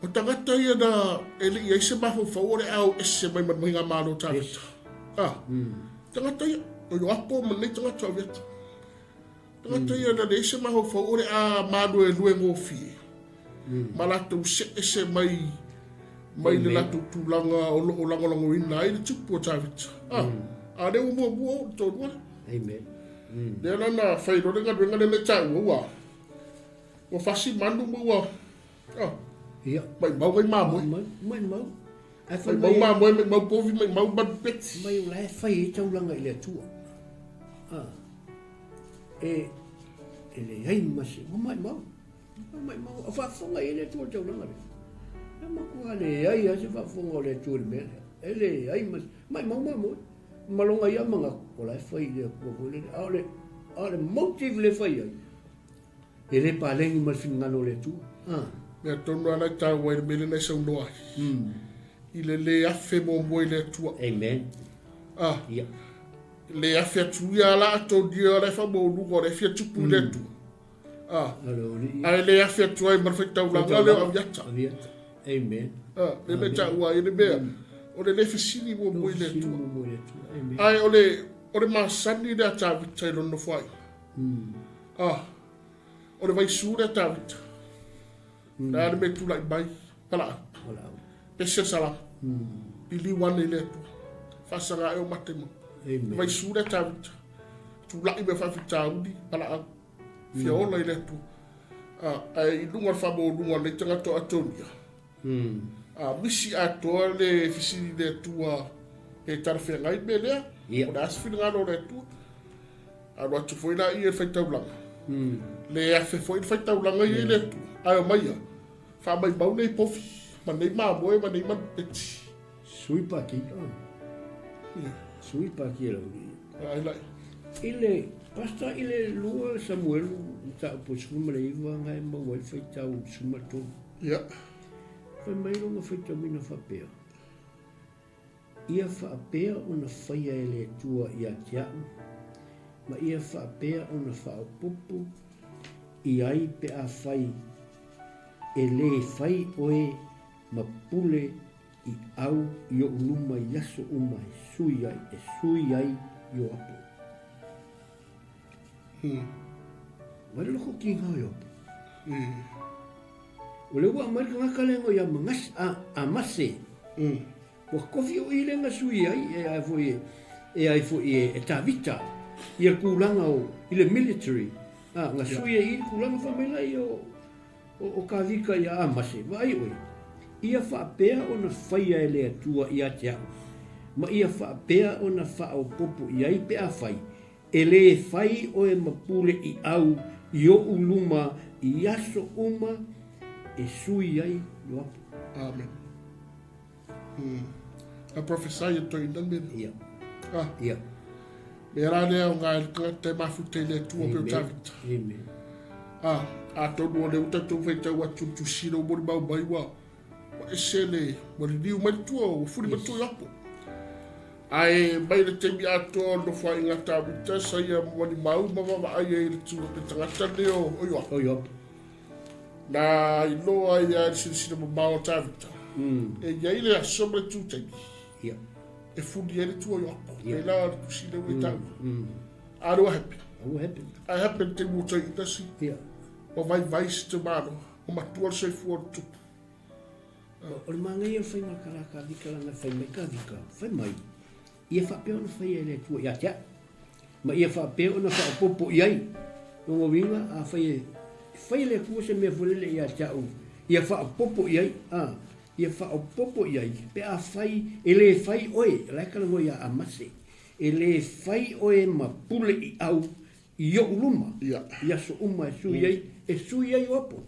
o tagata ia na e le i ai se mafaufau o le ao ese mai ma le Mahiga-malo Tavita. Ah, tagata ia, o Ioapo ma lenei tagata o Aviata. Tagata ia na leai se mafaufau o le a māluelue gofie ma latou seese mai mai le latou tulaga o lo o lagolagoina ai le tupu o Tavita. Ah, a lea ua muamua o le toalua lea. Amen. Lea la na fai loa le galuega lea na i taua ua ua fasi manu ma ua ah, Ia. maimau ai mamoe. Mai, maimau. Ae fai Maimau mai, mamoe, maimau povi, maimau manu peti. mai o la e fai ai taulaga i le Atua. Ah. E, e leai ma se, ua maimau. Ua maimau. A faafofoga i ai le Atua i le taulaga lea. E matua leai lava se faafofoga o le Atua i le mea lea. E leai ma se, maimau mamoe. Maloga ia manatu, o la e fai i le Atua foi lele. A o le, a o le motive le fai ai, e le paleni ma le finagalo o le Atua. Ah. Mea tonu lava la e taua ai le mea lea na e saunoa ai. I le le afe muamua i le Atua. Amen. Ah. Ia. Le afe atu ia la Atonia la e faamaualuga o la e fia tupu i le Atua. Ah. Ae le afe atu ai ma le faitaulaga lea o Aviata. Aviata. Amen. Ah, le mea taua ai le mea. O le le fesili muamua i le Atua. Muamua i le Atua. Amen. Ae o le, o le masani lea a Tavita i lona nofoaiga. Ah, o le vaisu lea a Tavita. Le a le mea e tulai mai, palaau. Palaau. Pese le salamo. Liliu ane i le Atua. Faasaga ae o mate ma. Amen. Vaisu lea Tavita. Tulai mea faafitauli, palaau. Fia ola i le Atua. Ah, ae i luga o le faamaualuga o lenei tagata o Atonia. Ah, misi atoa le fesili i le Atua pe talafeagai le mea lea. Ia. O le a se finagalo o le Atua. Alu atu foi la ia i le faitaulaga. Le afe foi le faitaulaga ia i le Atua. Ae omai ia, faamaimau nei povi, ma nei mamoe ma nei manupeti. Sui paki. Ia. Sui paki e lau alii. Ai lai. I le, Pastor, i le lua Samuelu mataupu e 19 na e maua ai le faitau 13. Ia. Fai mai lona faitauina faapea. Ia faapea ona faia e le Atua ia te a'u, ma ia faapea ona faaopoopo i ai pe afai e lē fai oe ma pule i au i oʻu luma i aso uma e sui ai, e sui ai Ioapo. Mai le loko kiga o Ioapo. O lea ua aumai le tagata lea ia Manase, a, Amase. Ua kofi o i lea na sui ai, e ai foi e, ai foi e, e Tavita, ia le tulaga o, i le military. A, na sui ai i le tulaga fai mai la ia o, o, o Tavita ia Amase, vaai oe, ia faapea ona faia e le Atua ia te a'u, ma ia faapea ona faaopoopo i ai pe afai, E lē fai oe ma pule i au i oʻu luma i aso uma e sui ai Ioapo. Amen. A prophesy e toi ina mea. Ia. Ah. Ia. Mea rā lea o ngā tagata e mafuta i le Atua pe o Tavita. Amen. Ah, atonu o le uta tau whaitau atu tu sino mori mau mai ua ua ese le ua liliu mai le tua ua fuli mai tua i apo. Ae mai le taimi atoa o le nofoaiga a Tavita sa ia moni mau ma vaavaai ai i le tulaga tagata lea o Ioapo. O Ioapo. Na iloa ai lava i le silasila mamao a Tavita, e i ai le aso ma le tu taimi e fuli ai le tua o Ioapo. Pēlā le tusi lea ua i taua. A lea ua happen. Ua happen. Ae happen le taimi ua toe itasi. Ua vaivai si tamaloa, ua matua le soifua o le tupu. O le manaia o le faiga o le kalaka vika lana fai mai ka vika, fai mai, ia faapea ona faia e le Atua ia te au, ma ia faapea ona faaopoopo i ai. Lona uiga, afai e fai e le Atua se mea foi lele ia te au, ia faaopoopo i ai, a, ia faaopoopo i ai, pe afai e le fai oe, o la e talanoa ia Amase, e le fai oe ma pule i au i ou luma, i aso uma e sui ai, e sui ai Ioapo.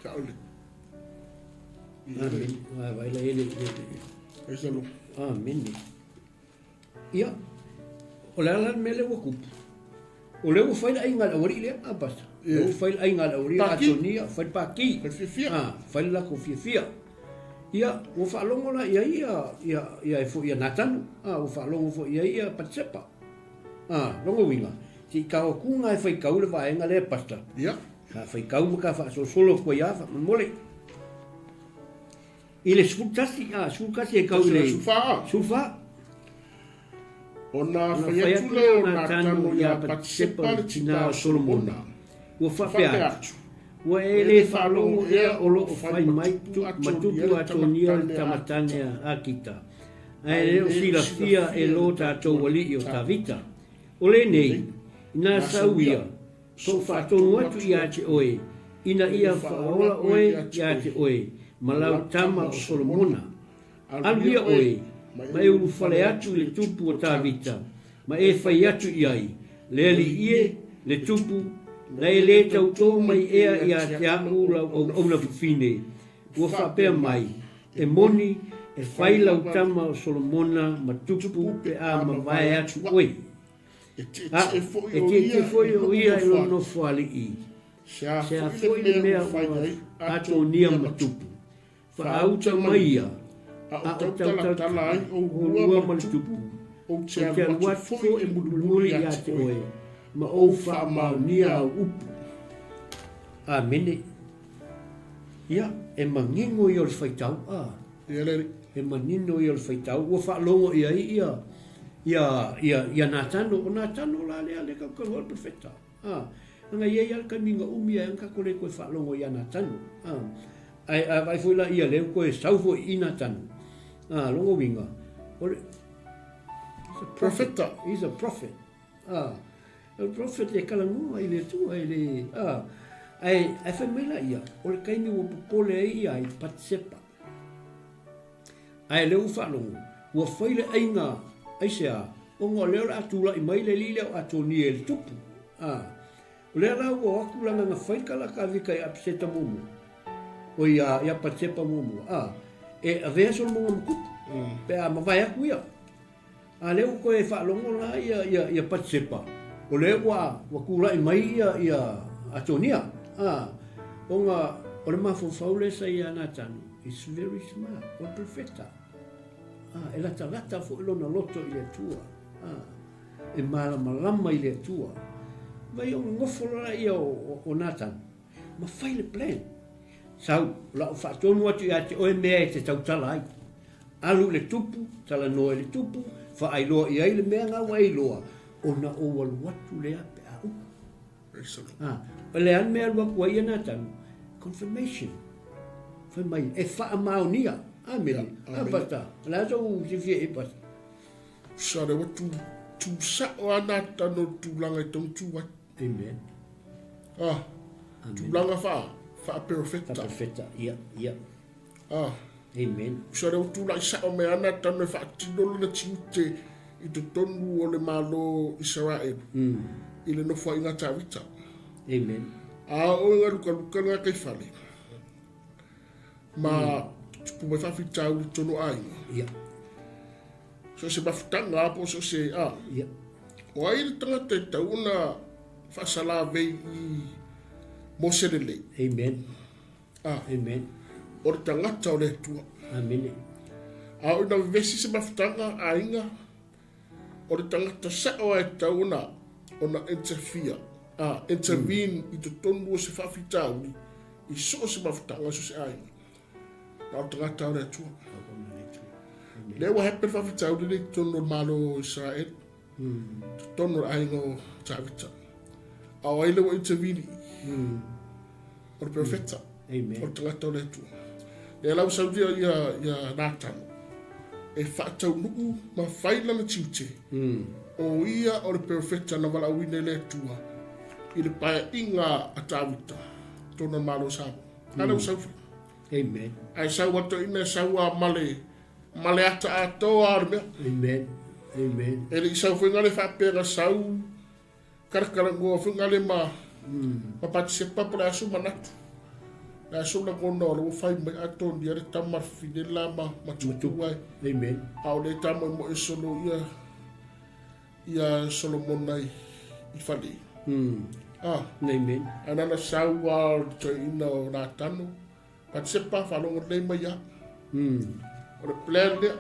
Kaʻole. Amen. Ai vai la ele. Praise the Lord. Amen. Ia. O le ala le mea lea ua kupu. O lea ua fai le aiga a le aualii lea, a Pastor. Lea ua fai le aiga a le aualii Atonia, fai le paki. Fai le fiafia. Ah, fai le latou fiafia. Ia, ua faalogo la i ai ia, ia, ia e foi ia Natanu. Ah, ua faalogo foi i ai ia Patisepa. Ah, lona uiga, se i taotuga e faitau le vaega lea, Pastor. Ia. Ka faitau ma ka faasolosolo atu ai lava faamolemole. I le 11, a, 11 e kau i le 14. Ona fai atu lea o Natano iā Patisepa le tinā o Solomona, ua faapea atu, Ua e le faalogo ea o lo o fai mai ma tupu Atonia le tama tane a Akita, ae le o silafia e lo tatou alii o Tavita? O lenei, inā sau ia, Sou faatonu atu ia te oe, ina ia faaola oe ia te oe ma lau tama o Solomona. Alu ia oe, ma e ulufale atu i le tupu o Tavita, ma e fai atu i ai, Le alii e, le tupu, na e le tautō mai ea ia te a'u lau auauna fifine, ua faapea mai, E moni, e fai lau tama o Solomona ma tupu pe a mavae atu oe. E tietie foi o ia i lona nofoalii. Se a foi le mea ua atonia ma tupu. Faauta mai ia, a o tautalatala ai oulua ma le tupu, ou te alu atu foi e mulimuli ia te oe, ma ou faamaonia au upu. Amene. Ia, e manino ia o le faitau, a. E manino ia o le faitau, ua faalogo i ai ia, ia, ia, ia Natano, o Natano la lea, lea tatou le profeta. A, leaga e i ai lava le taimi na umi ai ona tatou le toe faalogo ia Natano. A, ae a vaai foi la ia lea ua toe sau foi i Natano. A, lona uiga, o le, he's a prophet. He's a prophet. A, o le prophet e talanoa i le Atua e le, a, ae, ae fai mai la ia, o le taimi ua popole ai ia i Patisepa. Ae lea ua faalogo, ua fai le aiga aisea, ona o lea o le a tulai mai le alii lea o Atonia i le tupu. A, o lea la ua o atu leaga na fai le Kalakavika i Apiseta muamua, oi ia, ia Patisepa muamua, a, e avea Solomona ma tupu, pe a mavae atu ia. A lea ua toe faalogo la ia, ia, ia Patisepa, o lea ua, ua tulai mai ia, ia Atonia. A, ona o le mafaufau lea sa ia Natano, is very smart, o le profeta. A, e latalata foi lona loto i le Atua. A, e malamalama i le Atua. Vai ona nofo loa ia o, o, o Natano, ma fai le plan. Sau, o lau faatonu atu ia te oe mea e te tautala ai. Alu i le tupu, talanoa i le tupu, faailoa i ai le mea na ua e iloa, ona ou alu atu lea pe a uma. Ah, o le a le mea alu atu ai ia Natanu? Confirmation. Fai mai, e faamaonia. Amene. A pasta, o le a sou silafia i pasta? Sa le ua tu, tu sa'o a Natanu o le tulaga e tau tu ai. Amen. Ah, Amen. Tulaga faa, faa-perofeta. Faa-perofeta, ia, ia. Ah. Amen. Usa lea ua tulai sa'o mai ana tano e faatino lona tiute i totonu o le Malo o Isaraelu i le nofoaiga a Tavita. Amen. A oo ina lukaluka le gataifale ma tupu mai faafitauli i totonu o aiga. Ia. So o se mafutaga lava po o so o se a. Ia. O ai le tagata e tatau ona faasalavei i mo se lelei? Amen. A. Amen. O le tagata o le Atua. Amene. A oo ina vevesi se mafutaga aiga, o le tagata sao lava e tatau ona ona interfere, a, intervene i totonu o se faafitauli i so o se mafutaga i so o se aiga. Na o le tagata o le Atua. Lea ua happen faafitauli lea i totonu o le Malo o Israel, totonu o le aiga o Tavita. A o ai lea ua intervene i i? O le profeta. Amen. O le tagata o le Atua. Lea la ua saunia ia, ia Natano e faataunuu ma fai lana tiute. O ia o le profeta na valaauina e le Atua i le paeaiga a Tavita, totonu o le Malo o Samoa. A lea ua sau foi. Amen. Ae sau atu ina e sau a ma le, ma le ata atoa o le mea. Amen. Amen. E le i sau foi ngale faapea na sau kalakalanoa foi ngale ma, ma Patisepa po le aso manatu. Le aso lagona o le ua fai mai atonia le tama fine la ma, ma tupu ai. Amen. A o le tama mo e solo ia ia Solomona i, i fale. Ah. Amen. Ae nana sau a o le toeaina o Natano, Patisepa, faalogo lelei mai ia. O le plan lea.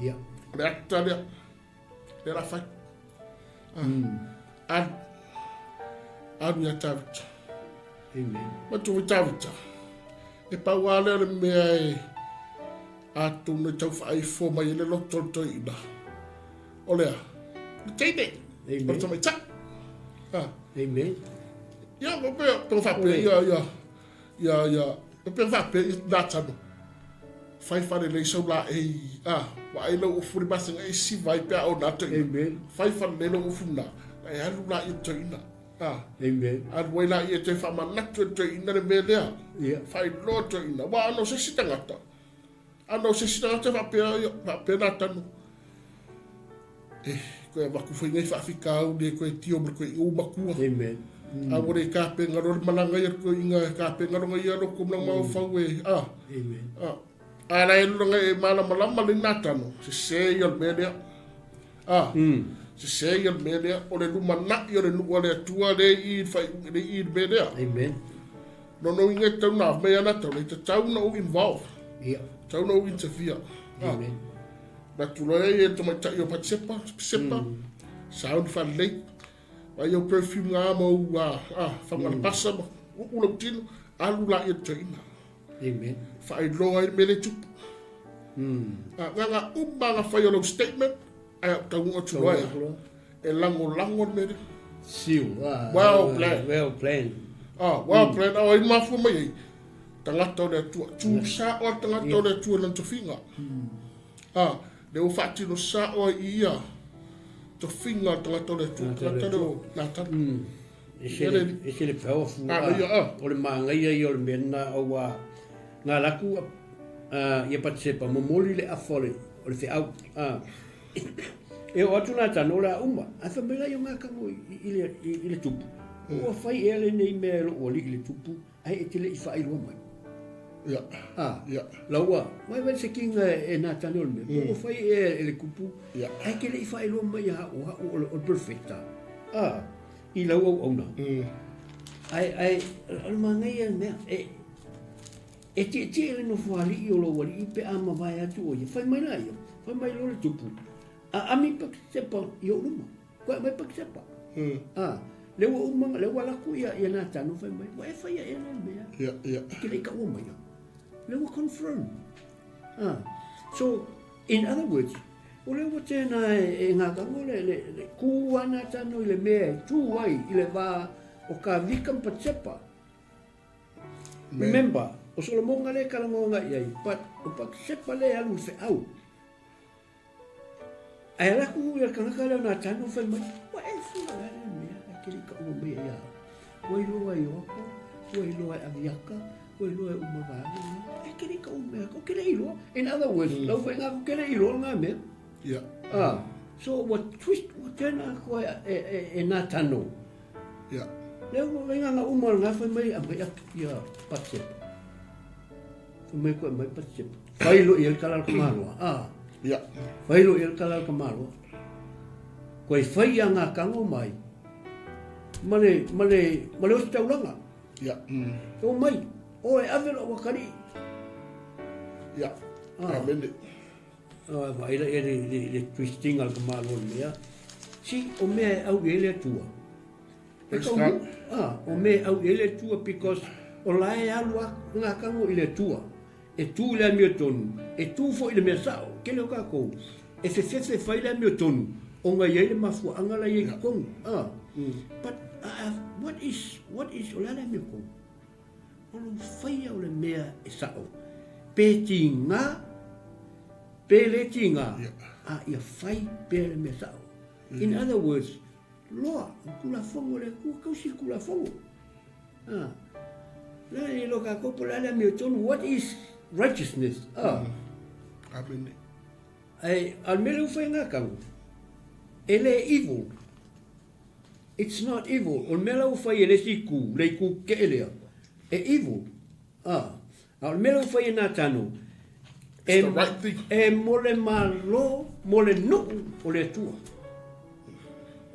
Ia. O le ata lea. Lea la fai. Ah. Alu. Alu ia Tavita. Amen. Matu i Tavita. E pau lava lea o le mea e atonu e tau faaifo mai ai le loto o le toeaina. O le a? Le teine. Amen. O le tamaitai. Ah. Amen. Ia, o pea, pea faapea, ia, ia, ia, ia, o pea faapea, ia, Natano. Fai falelei sau laei, ah, vaai lau ofu le masega e siva ai pe a o nā toeaina. Amen. Fai falelei lau ofu na, e alu la ia toeaina. Ah. Amen. Alu ai la ia toe faamanatu e le toeaina le mea lea. Ia. Faailoa toeaina. Aua ana o se isi tagata, ana o se isi tagata e faapea, ia, faapea Natano, Eh, koe avatu foi nei faafitauli e koe tio ma le koe ou matua. Amen. A ua le tapenga loa le malaga ia le toeaina e tapenga loa ia loto ma mafaufau e, a. Amen. A, a la e lona e malamalama le Natano, sese ia le mea lea. A, sese ia le mea lea, o le lumanai o le nuu a le Atua le i i le i le mea lea. Amen. Nono inga e tau na mea na tau, le tatau na ou involve. Ia. Tau na ou interfere. A. Amen. Na tuloa ai e tamaitai o Patisepa, Sepa, sound faalelei. Ai au perfume ngā ma au a, a, whanga le pasa ma uu lau tino, alu la ia toeaina. Amen. Faailoa ai le mea le tupu. A, ngā ngā uma nga whai o lau statement, ai au taunga atu loa ia. E lagolago le mea lea. Siu. Ah, Well planned. Well planned. Ah, well planned. A o ai mafua mai ai, tagata o le Atua. Tu sao a le tagata o le Atua i lana tofiga. A, lea ua faatino sao ai i ia tofiga o le tagata o le Atua, tagata lea o Natana. E se le, e se le powerful a, ia, a. O le manaia ia o le mea lena aua na alu atu a, ia Patisepa momoli le afa o le, o le feau. A, e oo atu Natana o le a uma, ae fai mai la ia o Gakano i, i, le, i, i le tupu. Ua fai ea lenei mea e lou alii i le tupu Ai e te le i faailoa mai. Ia. A, Ia. la ua, mai vai se kinga e nā tane o le mea, po ua fai ea e le kupu, Ia. ae te le i faailoa mai ia o ha'u o le, o le perfecta. A, i lau auauna. Ae, ae, o le manaia le mea, e, e tietie le nofoalii o lou alii pe a mavae atu o ia. Fai mai la ia, fai mai loa le tupu, a ami Patisepa i ou luma. Koe aumai Patisepa. A, lea ua uma, lea ua alu atu ia, ia Natano fai mai, ua e faia ea lea mea. Ia, ia. E te le i taua maia. Lea ua confirm. A, so, in other words, o lea ua tēnā e, e ngākanga le, le, le kū a Natano i le mea e tū ai i le vā o ka vika ma Patisepa. Remember, o Solomonga lea e talanoa i ai, but o Patisepa lea e alu i le feau. Ae ala atu ia le tagata lea o Natano fai mai, ua e fua le ale mea, ae te le i taua mai ia au. Ua iloa e Ioapo, ua iloa e Aviata, ua iloa e uma vaega na, ae te le i taua mai ia au, ke le i iloa. In other words, lau foi nga ke le i iloa nga mea. Yeah. Ah, so ua twist, ua turn atu e, e, e, e Natano. Yeah. Lea ua vaigaga uma lena fai mai aumai atu ia Patisepa. Fai mai koe aumai Patisepa. Fai loa i ai le tala a le tamaloa. Ah. Ia. Fai loa i ai le tala a le tamaloa. Koe fai ia ngā tango mai ma le, ma le, ma le ositaulaga. Ia. Mm. E o mai, o e ave lou atalii. Ia. Ah. Amene. Ah, vaai la ia le, le, le twisting a le tamaloa le mea. Si, o mea e au i ai le Atua. E Praise God. Ah, o mea e au i ai le Atua because o la e alu a ngā tango i le Atua. E tū i le amiotonu, e tū foi i le mea sao, tele o tātou, e fefefe fai le amiotonu, ona e i ai le mafuaaga la e i ai i totonu. Ah. But uh, what is, what is, o le a le amiotonu? O lou faia o le mea e sao. Pe tīngā, pe le tīngā, a ia fai pea le mea sao. In other words, loa, o Tulafono le Atua, tausi le Tulafono. Ah. La e lo ka kopo la le amiotonu, what is righteousness? Ah. Amene. Ai, al mele u whai ngā kau. E le evil. It's not evil. O le mea la ua fai e le isi ku, le ku ke elea. E evil. Ah. A o le mea la ua fai e Natano, e, It's the right thing. e mo le malo, mo le nuu o le Atua.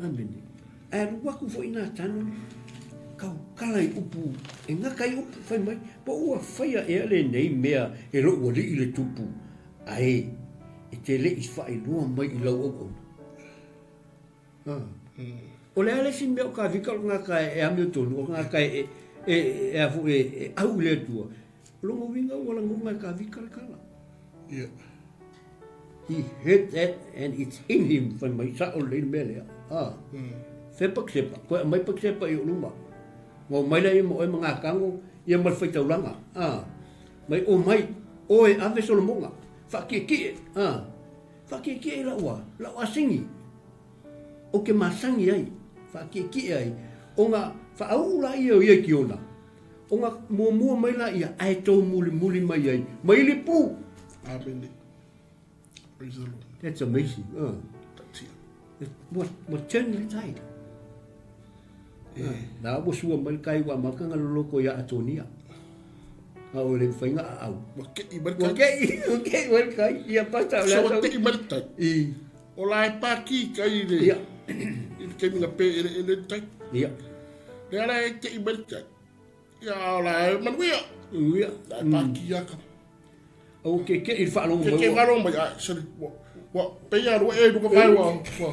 Amene. Ae alu aku foi Natano, kaukala i upu, e ngaka i upu, fai mai, po ua faia ea lenei mea e lou alii le tupu, ae e te le i faailoa mai i lau auauna. Ah. O le a le isi mea o Kavika o le tagata e amiotonu, o le tagata e, e, e, a foi, e, e au i le Atua. O lona uiga ua lagona e Kavika le tala. Yeah. He heard that and it's in him, fai mai sao lelei le mea lea. Ah. Fepa Kisepa, koe aumai pa Kisepa i ou luma. Ua omai laia ma oe ma ngā tango, ia ma le faitaulaga. Ah. Mai omai, oe ave Solomona, whaakiekie. Ah. Whaakiekie i lau a, lau asigi. O ke masangi ai, whaakiekie ai, o nga whaauu la ia o ia ki ona, o nga muamua mai la ia, ae tou mulimuli mai ai, mai le pu. Amene. Praise the Lord. That's amazing. Tatia. What, what turn the tide? Eh. Na ua sua mai le kai ua maka nga loloko ia Atonia. A o le whainga a au. Ua ke'i mai le kai. Ua ke'i, ua ke'i mai le kai. Ia pasta o le So ua te'i mai le tai. I. O la e pākī kai i le, Ia. i le taimi na pē eleele le tai. Ia. Le ala e te'i mai le tai. Ia o la e manuia. Ia. La e pākī a ka. Au ke ke i whaalogo mai. Ke ke whaalogo mai, ai, sorry. Ua, ua, peia rua e luka vai ua, ua.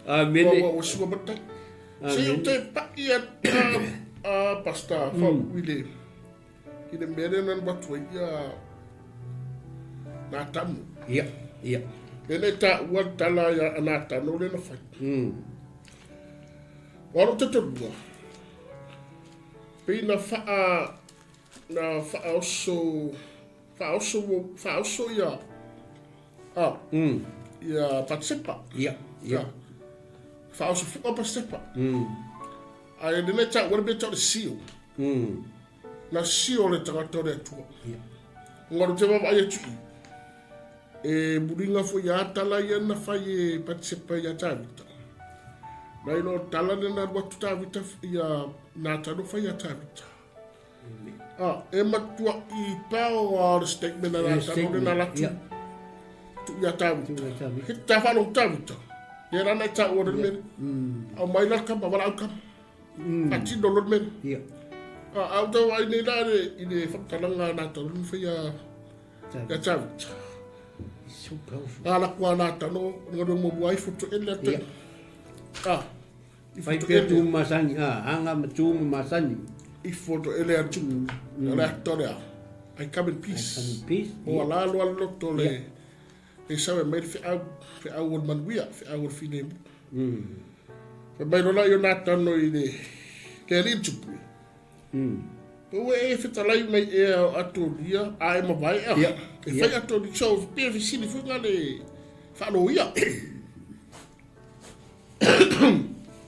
A mene. Ua, ua, ua sua matai. Se o te pai a, a, a pasta, fa mm. i le, i le mea lea na watu ai ia nā tamu. Ia, ia. Le nei tā ua tala ia a nā tano le na whai. Mm. Waro te te rua. Pei na whaa, na whaaoso, whaaoso, whaaoso ia, a, mm. ia Patsepa. Ia, ia. Whaaoso fuka Patsepa. Mm. A e nene tā, wara mea tā le sio. Mm. Na sio le tangata o le atua. Ia. Ngaro te wawa ai atu i. E muringa fo ia tala ia na whai e Patsepa ia Tāvita. Na ilo tala nena watu Tāvita ia nā tano whai a Tāvita. Ah, e matua i pao a le statement a Le nā tano le nā latu. Yeah. Tu ia Tāvita. Tu ia Tāvita. He tā whalo Tāvita. Le rana i tā ua le mere. Au mai la kama, wala au kama. Mm. A tino lo le mere. Ia. Ah, au tau ai nei la le, i le whakatalanga nā tano le whai a, Tāvita. ia Tāvita. So powerful. A la kua nā tano, ngaro mo mua i foto ele atu. Yeah. Ah, i Whai foto pea ele. tū masani, ah, anga ma tū ma masani. I foto ele atu. Mm. Le atore a. I come in peace. I come in peace. O ala lo ala loto le. Le sawe mai le whiau, whiau o le manuia, whiau o le whine mu. Whai mai rola i o nā tano i le, le ali tupu. Ua e whitalai mai e a Atonia, a e mawai a. Yeah. E whai Atonia, so pia whisili fui ngā le whaaloia.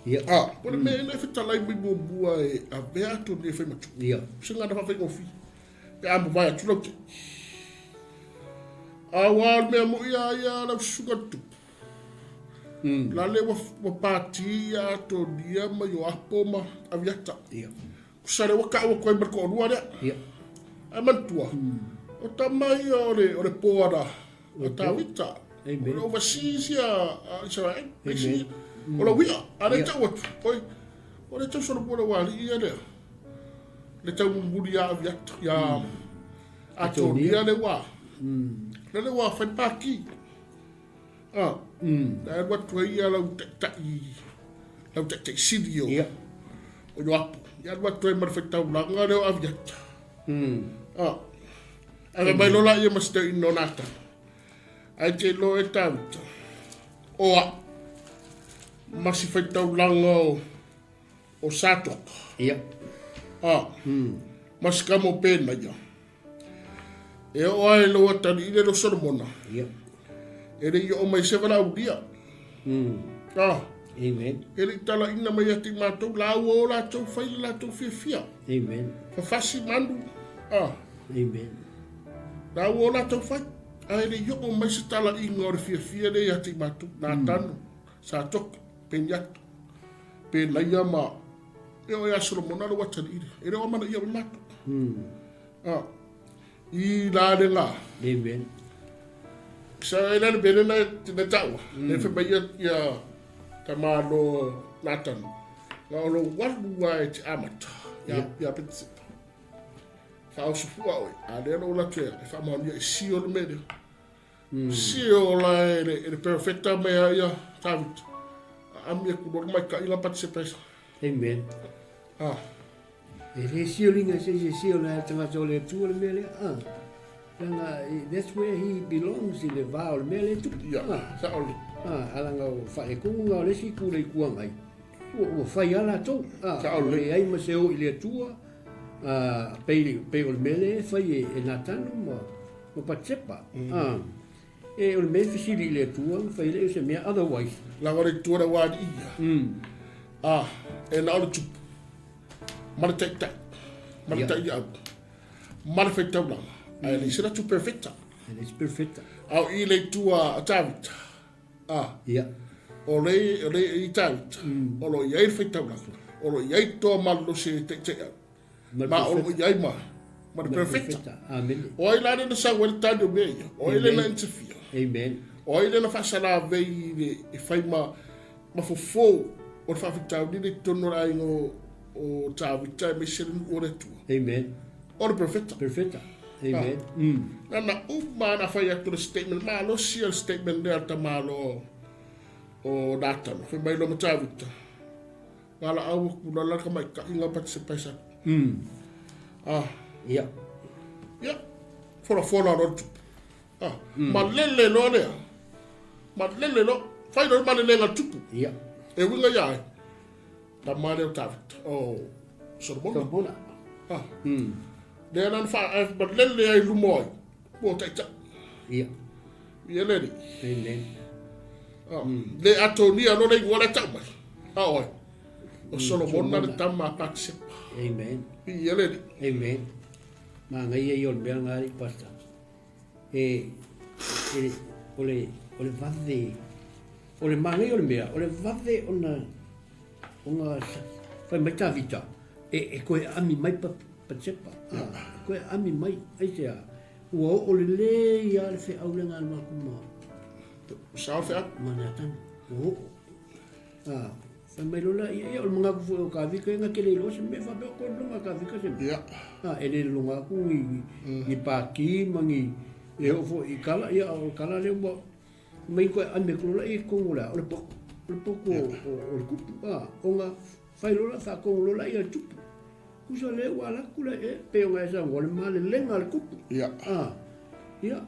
Ia. Ah, ko le mea ina e whitalai mai muamua e a mea Atonia e whai matu. Ia. Se ngā na whawhaingofi. Pe a mawai atu lau te. A wā le mea mo ia ia lau susuga tupu. La le ua, ua pati ia Atonia ma Ioapo ma Aviata. Ia. Kusa le ua ka'u atu ai ma le to'alua lea. Ia. Ae manatua, o tama ia o le, o le po a a Tavita. Amen. O le overseas ia a Israel. Amen. O le ui'a, a le tau atu, oi, o le tau solomua le ualii ia lea. Le tau mulimuli ia Aviata, ia Atonia le ua. Le le ua fai paki. Ah, na alu atu ai ia lau taitai, lau taitai sili o, Ia. o Ioapo. Ia alu atu ai ma le faitaulaga lea o Aviata. Ah, ae mai loa laia ma si toeaina o Natana. Ae te iloa e Tavita, o au, ma si faitaulaga o, o Satoka. Ia. Ah, ma si kama o Penaia. E oo ai lou atalii le lo Solomona. Ia. E le i oo mai se valaaulia. Ah. Amen. E le i talaina mai ia te i matou, laua o latou fai le latou fiafia. Amen. Fafasi manu. Ah. Amen. Laua o latou fai. Ae e le i oo mai se talaiga o le fiafia lea ia te i matou. Natano, Satoka, Peniato, Penaia ma e oo ia Solomona lou atalii lea. E le o amanaia mai matou. Ah. I la le la. Amen. Sa e le bele na na taua. Le fe mai ia ia tamalo Nathan. Na o lo walu wa e te amata. Ia ia Petsipa. Fa o sufua oi. A le lo la te e fa maonia e sio le mele. Sio la e le e le perfecta me ia David. A ami e kulo mai ka ila Patsipa. Amen. Ah. E le sio linga se se sio na tangata o le Atua le mea lea. Ah. Leaga, that's where he belongs i le va o le mea lea e tupu. Ia, Ah. sa'o le. Ah, a leaga o faaletonu na o le isi itu o le Itu Agai, ua, ua fai lava latou. Ah, Sa'o ua le. leai ma se o i le Atua, ah, pei, pei o le mea lea e fai e, e Natano ma, ma Patepa. Ah, e o le mea e fesili i le Atua, na fai lea o se mea otherwise. Leaga o le Atua le ua alii ia. Ah, e na o le tupu. Ma le taitai. Ma le Ia. taiau. Ma le faitaulaga. Ae leai se latou perfecta. E leai se perfecta. A o i le itu a Tavita. Ah. Ia. O le, o le i Tavita. O lo o i ai le faitaulaga. O lo o i ai toa malolosi e taitaiau. Ma o lo o i ai ma, ma le perfecta. Amen. O ai la lea na sau ai le tali o mea ia? O ai lea na interfere? Amen. O ai lea na faasalavei i le, e fai ma, ma fofo o le faafitauli lea i totonu o le aiga o, o Tavita aemaise le nuu o le Atua? Amen. O le perfecta. Perfecta. Amen. Mm. Na na uma na fai atu le statement, malosi le statement lea a le tamaloa o Natano. Fai mai loa ma Tavita. Valaau atu la la tamaitaiga Patisepa. Ah. Ia. Ia. Folafola loa le tupu. Ah. Malele loa lea. Malele loa. Fai loa le malelega a le tupu. Ia. E uiga ia ai. Tama lea o Tavita. O Solomona. Solomona. Ah. Lea la na fa malele ai luma o ai. Ua taitai. Ia. Ia le alii. Amen. Ah. Le Atonia loa le igoa lea tau mai. A o ai. O Solomona le tama a Patisepa. Amen. Ia le alii. Amen. Manaia ia o le mea lena alii pastor. E, e, o le, o le vave, o le manaia o le mea, o le vave ona, ona fai mai Tavita, e, e toe aami mai pa, Patisepa. Ah, e toe aami mai, aisea, ua oo lelei lava le feau lea na alu atu ma, Sao feau. ma Natana. Ua oo. Ah, fai mai loa laia, ia o le manatu foi o Tavita ia na te le iloa se mea faapea o toe lologa Tavita se mea. Ia. Ah, e le lologa atu ni, ni pākī ma ni, e oo foi i kala, ia o le kala lea ua mai toe aami atu loa laia i totonu o le a, o le potu, o le potu o, o, o le tupu. Ah, ona fai loa la faatonu loa laia i le tupu. Tusa lea ua alu atu la, e pei ona e saunoa le malelega a le tupu. Ia. Ah, ia,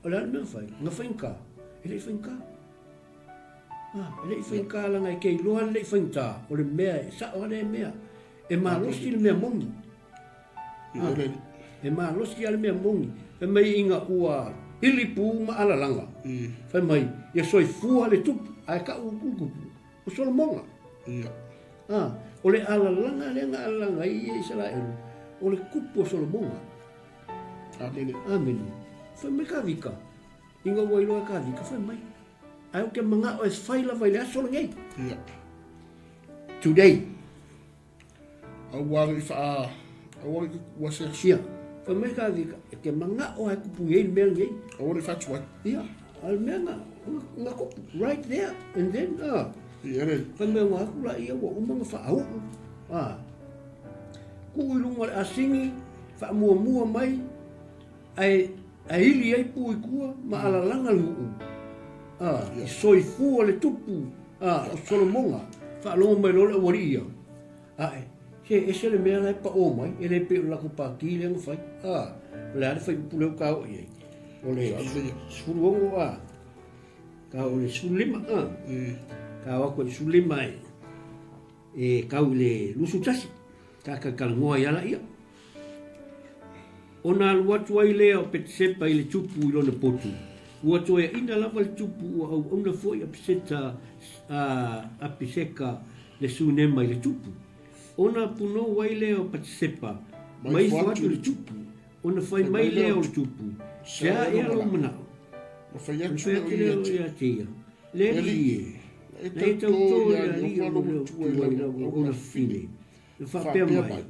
o le a le mea na fai? Na faigata? E le i faigata. Ah, e le i faigata leaga e te iloa le le i faigata, o le mea e sa'o lava lea mea. E malosi le mea moni. Ah, e malosi lava le mea moni. Fai mai ina ua pili pū ma alalaga. Fai mai, ia soifua le tupu, ae ta'u atu le tupu, o Solomona. Ia. Ah, o le alalaga lea na alalaga ai ia Isaraelu, o le tupu o Solomona. Amene. Amene. Fai mai Tavita, ina ua iloa e Tavita, fai mai. Ae ou te manao e fai lava i le aso lenei. Ia. Today. Aua ne i faa... Aua ne i tuua se aso. Ia. Fai mai Tavita, e te manao lava e tupu nei le mea lenei. Aua ne i faatuai. Ia, a o le mea na, na tupu, right there and then, ah. Ia le. Fai mai ua atu laia ua uma ona faauu, ah. Tuu i luga o le asini, faamuamua mai, ae, ae ili ai pu i tua ma alalaga le nuu. Ah, i soifua le tupu, ah, o Solomona, faalogo mai loa le aualii ia. Ae, se ese le mea la e pao mai, e le pei o le latou pati lea na fai. A, o le a le fuaiupu lea ua ta oo i ai? O le 16, a, ta oo i le 15, a, ta oo atu i le 15 e, e tau i le 21, ta talatalanoa ai lava laia. Ona alu atu ai lea o Petesepa i le tupu i lona potu. Ua toeaina lava le tupu ua auauna foi a Peseta, a Apiseka le Sunema i le tupu. Ona punou ai lea o Patesepa ma ifo atu i le tupu, ona fai mai lea o le tupu, Se a ea lou manao? Ona fai atu lea o ia te ia, Le alii e, na e tautō i le alii o lou matua i lau auauna fafine, na faapea mai,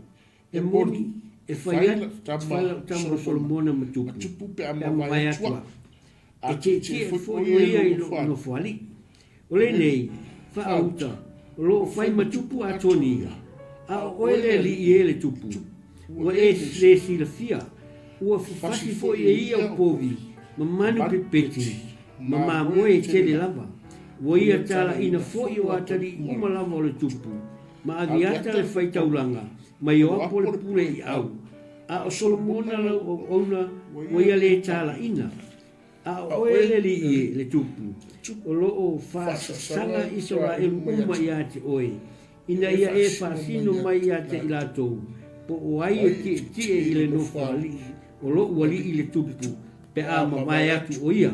E moni, e fai atu, fai lau tama o Solomona ma tupu, pe a mavae atu au. E tietie foi o ia i lou nofoalii. O lenei, faauta, o lo o fai ma tupu Atonia, a o oe le alii e le tupu. Ua e le silafia, ua fafasi foi e ia o povi, ma manu pepeti, ma mamoe e tele lava. Ua ia talaina foi o atalii uma lava o le tupu, ma Aviata le faitaulaga, ma Ioapo le pule i au, a o Solomona lau auauna ua ia lē talaina. A o oe le alii e, le tupu, o lo o faasasaga Isaraelu uma iā te oe, ina ia e faasino mai iā te i latou, po o ai e tietie i le nofoalii o loʻu alii le tupu, pe a mavae atu o ia.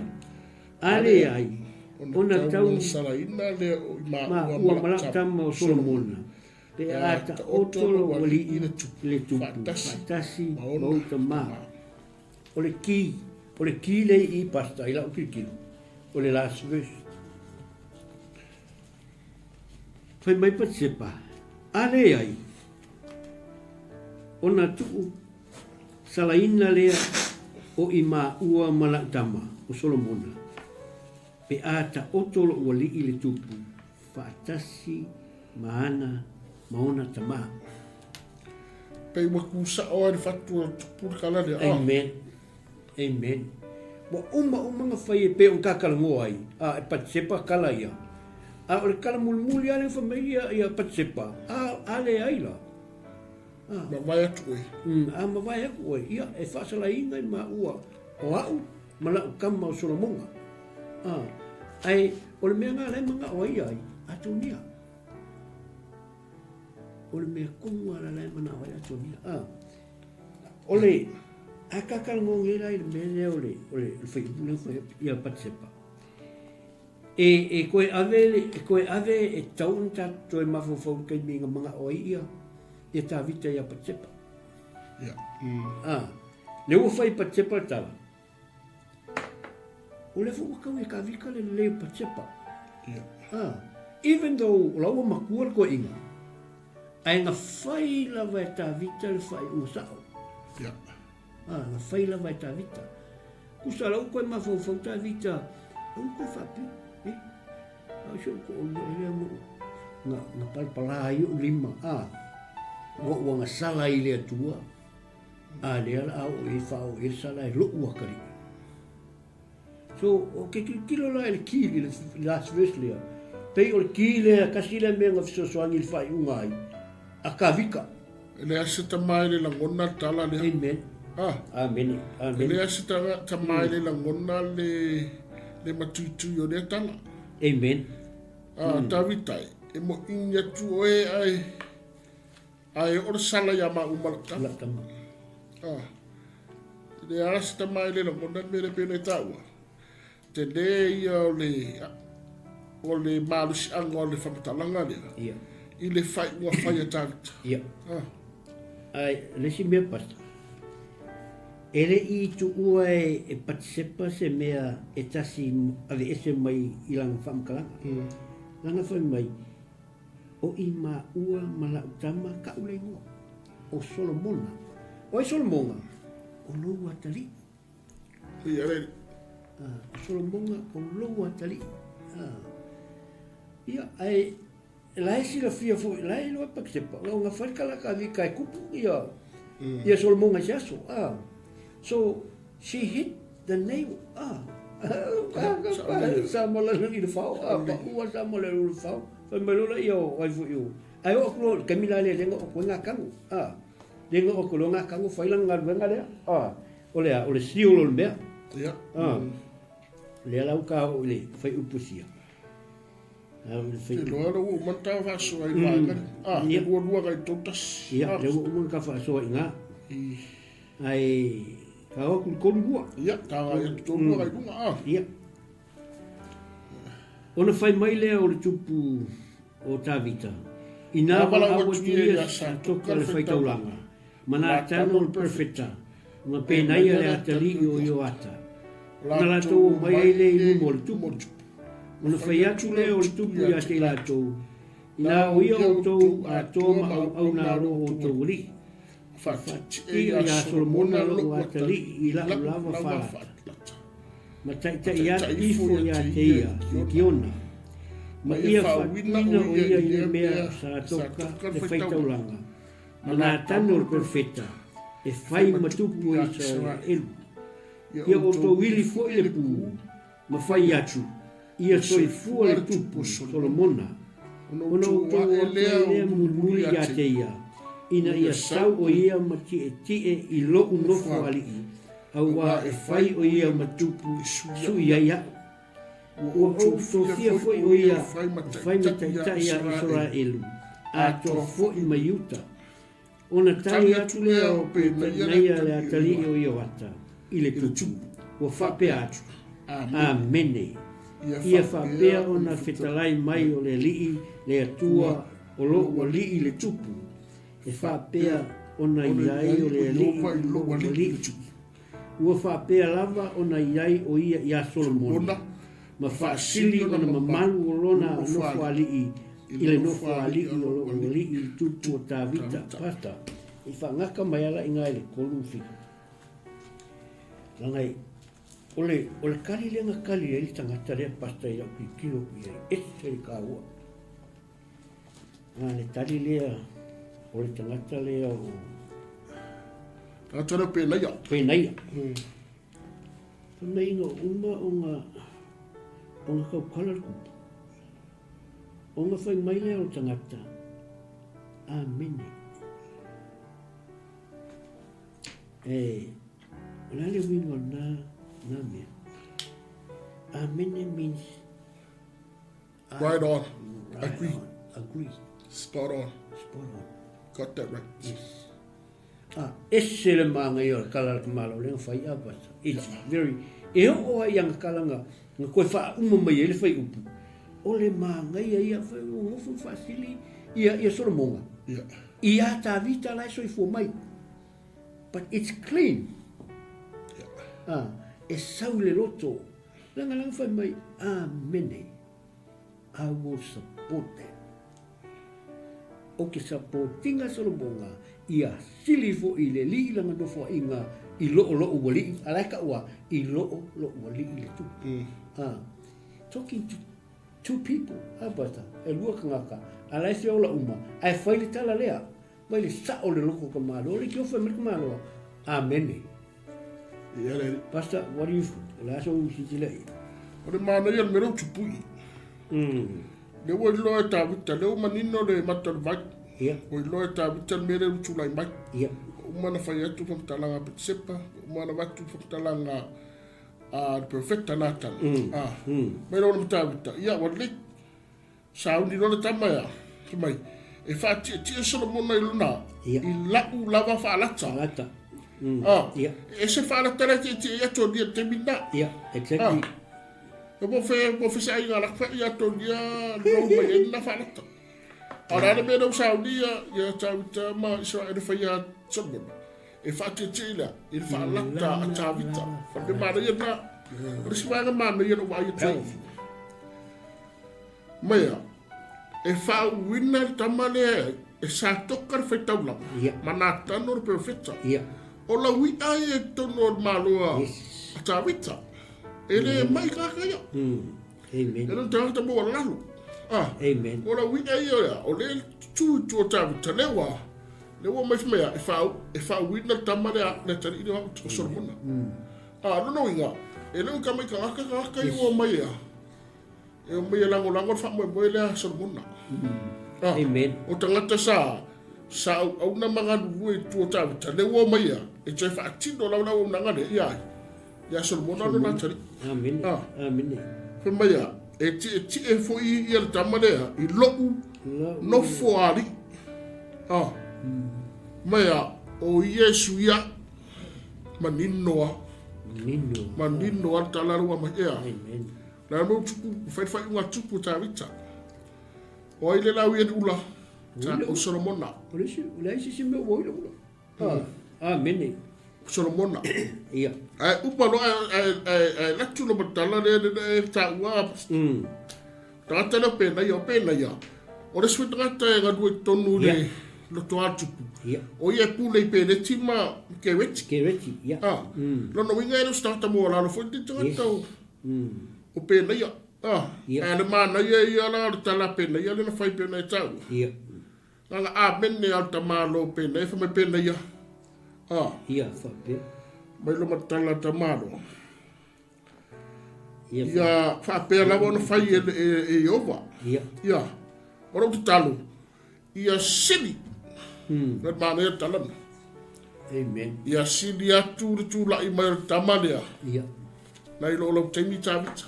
A leai, ona tau maua ma lau tama o Solomona, pe a taoto lou alii i le tupu, faatasi ma ou tama. O le ki, o le ki lea i i, Pastor, i lau tilotilo, o le last verse. Fai mai Patisepa, A leai, ona tuu salaina lea o i maua ma lau tama, o Solomona, pe a taoto lou alii le tupu, faatasi ma ana ma ona tama. Pei ua tu sao ai le fatu o le tupu le tala lea. Oh. Amen. Amen. Ua uma uma na fai e pei ona tatalanoa ai, a e Patisepa tala ia. A o le tala mulimuli lava lea na fai mai ia, ia Patisepa, a, a leai la. A. Mavae atu oe. A mavae atu oe, ia, e faasalaiina i maua o a'u ma la'u tama o Solomona. A, ae o le mea lena la e mana'o ai ia ai, Atonia. O le mea tonu lava la e mana'o ai Atonia. A, o le, a tatalanoa nei la i le mea lea o le, o le, o le faaiupu lea na fai ia Patisepa. E, e toe ave, e toe ave e tatau ona tatou toe mafaufau i le taimi na mana'o ai ia, ia Tavita iā Patisepa. Ia. Mm. A, lea ua fai e Patisepa le tala. O lea foi ua tau e Tavita le lelei o Patisepa. Ia. A, even though o la ua matua le toeaina, ae na fai lava e Tavita le faaiuga sao. Ia. A, na fai lava e Tavita. Tusa la ua toe mafaufau Tavita, aua toe faapea, eh, a o si ou toalua ea lea na, na, na palapala ai ou lima, a, ua, ua gasala ai i le Atua, a lea la a oo i ai faaoo i ai le sala e lo'u atalii. So, ou te tilotilo la i le ki, i le last verse lea, pei o le ki lea, tasi lea mea na fesoasoani i le faaiuga ai a Tavita. E leai se tama e le lagona le tala lea. Amen. Ah. Amene. Amene. E leai se tama e le lagona le, le matuitui o lea tala. Amen. Ah, Tavita, e mo ini atu oe ai, Ae o le sala ia maʻu ma lau tama. Lau tama. Ah. I le a se tama e le lagona le mea lea pei ona e taua. Tele ia o le o le malosiaga o le faamatalaga lea. Ia. I le faaiuga fai a Tavita. Ia. Ah. Ae, le isi mea, Pastor. E le i tuua e Patisepa se mea e tasi aveese mai i lana faamatalaga. Lana fai mai, O i maua ma la'u tama ka'u le igoa, o Solomona. O ai Solomona? O lou atalii. O Solomona o lou atalii. Ia, ae la e silafia foi, la e iloa e Patisepa, o na fai le kalaka a Vika e kupu ia, ia Solomona i se aso. So, she hit the nail. Sa ma lana i le fao, pa ua sa ma le le fao. Fai mai loa ia o ai foi o. Ai o aku loa, taimi la lea le nga o koe ngā kango. Le nga o koe ngā kango, fai lana galuega lea. O le a, o le seal o le mea. Lea la uka o i le fai upu sia. Te loa la ua uma ta faasoa i vaega. Ah, e lua lua kai tolu tasi. Ia, lea ua uma ta faasoa i ngā. Ai, ka o atu i tolu lua. Ia, ka agai atu tolu lua kai lunga. Ah. Ia. Ona fai mai lea o le tupu o Tavita, Inā valaau atu ia Satoka le faitaulaga, ma Natano le perofeta, ma Penaia le atalii o Ioata, ona latou omai ai lea i luma o le tupu. Ona fai atu lea o le tupu ia te i latou, Inā o ia outou atoa ma auauna a lo outou alii, Faatietie ia Solomona lou atalii i la'u lava faalata, ma taitai atu ifo ia te ia i Kiona, ma ia faauuina o ia i le mea o Satoka le faitaulaga, ma Natano le perofeta, e fai ma tupu e Isaraelu. Ia outou ili foi le pū, ma fai atu, Ia soifua le tupu Solomona, ona outou o atu ai lea mulimuli ia te ia, ina ia sau o ia ma tietie i loʻu nofo alii, auā e fai o ia ma tupu sui ai aʻu. Ua ou tofia foi o ia e fai ma taitai ia Isaraelu, atoa foi ma Iuta. Ona tali atu lea o Penaia le atalii o Ioata i le tupu, ua faapea atu, Amene. Ia faapea ona fetalai mai o le Alii le Atua o lou alii le tupu, e faapea ona i ai o le Alii i lou alii. Ua faapea lava ona i ai o ia iā Solomona, ma faasili ona mamalu o lona nofoalii i le nofoalii o lou alii i le tupu o Tavita. Pastor, i faagata mai ala i i le 37. Langa o le, o le kali lea na kali ai le tagata lea pastor i lau tilotilo atu i ai, ese le taua. A le tali lea o le tagata lea o... Tagata lea o Penaia. Penaia. Fai mai ina uma ona, ona tautala le tupu. Ona fai mai lea o le tagata, Amene. E, o le a le uiga o lena, na mea? Amene means Right on. Right Agree. On. Agree. Spot on. Spot on. Got that right. Yes. Ah, ese le māngai o le kala le kamalo le whai a pasa. It's yeah. very, e o o ai anga kala nga, nga koe wha uma mai e le whai upu. O le māngai a ia whai o ngofu whaasili ia, ia Solomonga. Yeah. I a Tāvita lai soifua mai. But it's clean. Yeah. Ah, e sau le loto. Langa langa whai mai, Amene. I will support that. O ke supportinga Solomona ia sili fo i le lii langa nofo a inga i loo loo walii, a lai ka ua, i loo loo walii le tupu. Ah, talking to two people, a bata, e lua kangaka, a lai se ola uma, a e fai le tala lea, mai le sao le loko ka malo, le ki ofa mai ka malo, Amene. Ia le. Pastor, what do you, o le a sou silasila i ai? O le manaia o le mea lea o tupui. Lea ua iloa e Tavita, lea ua manino le mata o le vai. Ia. Ua iloa e Tavita le mea lea ua tulai mai. Ia. Ua uma ona fai atu faamatalaga a Patisepa, ua uma ona avatu faamatalaga a le perofeta Natana. Mai loa ma Tavita, ia ua lelei. Sauni loa le tama ia, fai mai, e faatietie Solomona i lona, Ia. i la'u lava faalata. Faalata. Ah, Ia. e se faalata la e tietie ia Tonia i le taimi lena. Ia, exactly. Ah. E po fe, po fe se aiga la fe ia Tonia lou mai ai lena faalata. A o le a le mea lea ua saunia ia Tavita ma Isaraele fai ia Solomona? E faatietie i le a? I le faalata a Tavita. O le manaia lena. O le isi vaega manaia na ou vaai atu ai. Mai a, e faauuina le tama lea e Satoka le faitaulaga, ma Natano le perofeta. O lau i'a ia i totonu o le Malo a Tavita. E le mai tagata ia. Amen. E le o tagata maualalo. Ah, Amen. O lau i'a ia, o lea e tu i tua o Tavita, lea ua Lea ua mai fai mai a, e faa, e faauina le tama lea, le atalii lea o Solomona. A, lona uiga, e le o i mai tagata tagata ia ua omai a, e omai e lagolago le faamoemoe lea a Solomona. A, Amen. O tagata sa, sa auauna ma galulue i tua o Tavita, lea ua omai a, e toe faatino lava le auaunaga lea ia ai, ia Solomona lona atalii. Amene. A. Amene. Fai mai a, e tietie foi ia le tama lea i lou nofoalii. Ah. Mai a, o Iesu ia, manino a. Manino. Manino a le tala lua mai ea. Amen. La mo tupu, fai fai unga tupu Tavita. O ai le lau ia ula. Ta o Solomona. O le isi, o le isi si mea ua ila ula. Ah, amene. Solomona. Ia. Ae upa loa ae ae ae latu lo matala le le e ta ua. Tagata lea o Penaia, o Penaia, o le isi foi tagata e galue i totonu i le loto ā-tupu. O ia e pule i Peleti ma Kereti. Kereti, ia. Ah, lona uiga e le o se tagata maualalo foi lenei tagata o, o Penaia. Ah, ae le manaia ia la o le tala a Penaia lea na fai pei ona e taua. Ia. Nana amene a le tamālo o Penaia, fai mai Penaia, ah. Ia, faapea. Mai lo matala tamālo. Ia faapea lava ona fai e, e, e Ieova. Ia. Ia. O lou tatalo, ia sili. Le manaia le tala lena. Amen. Ia sili atu le tulai mai o le tama lea. Ia. Nai lo lau taimi Tavita.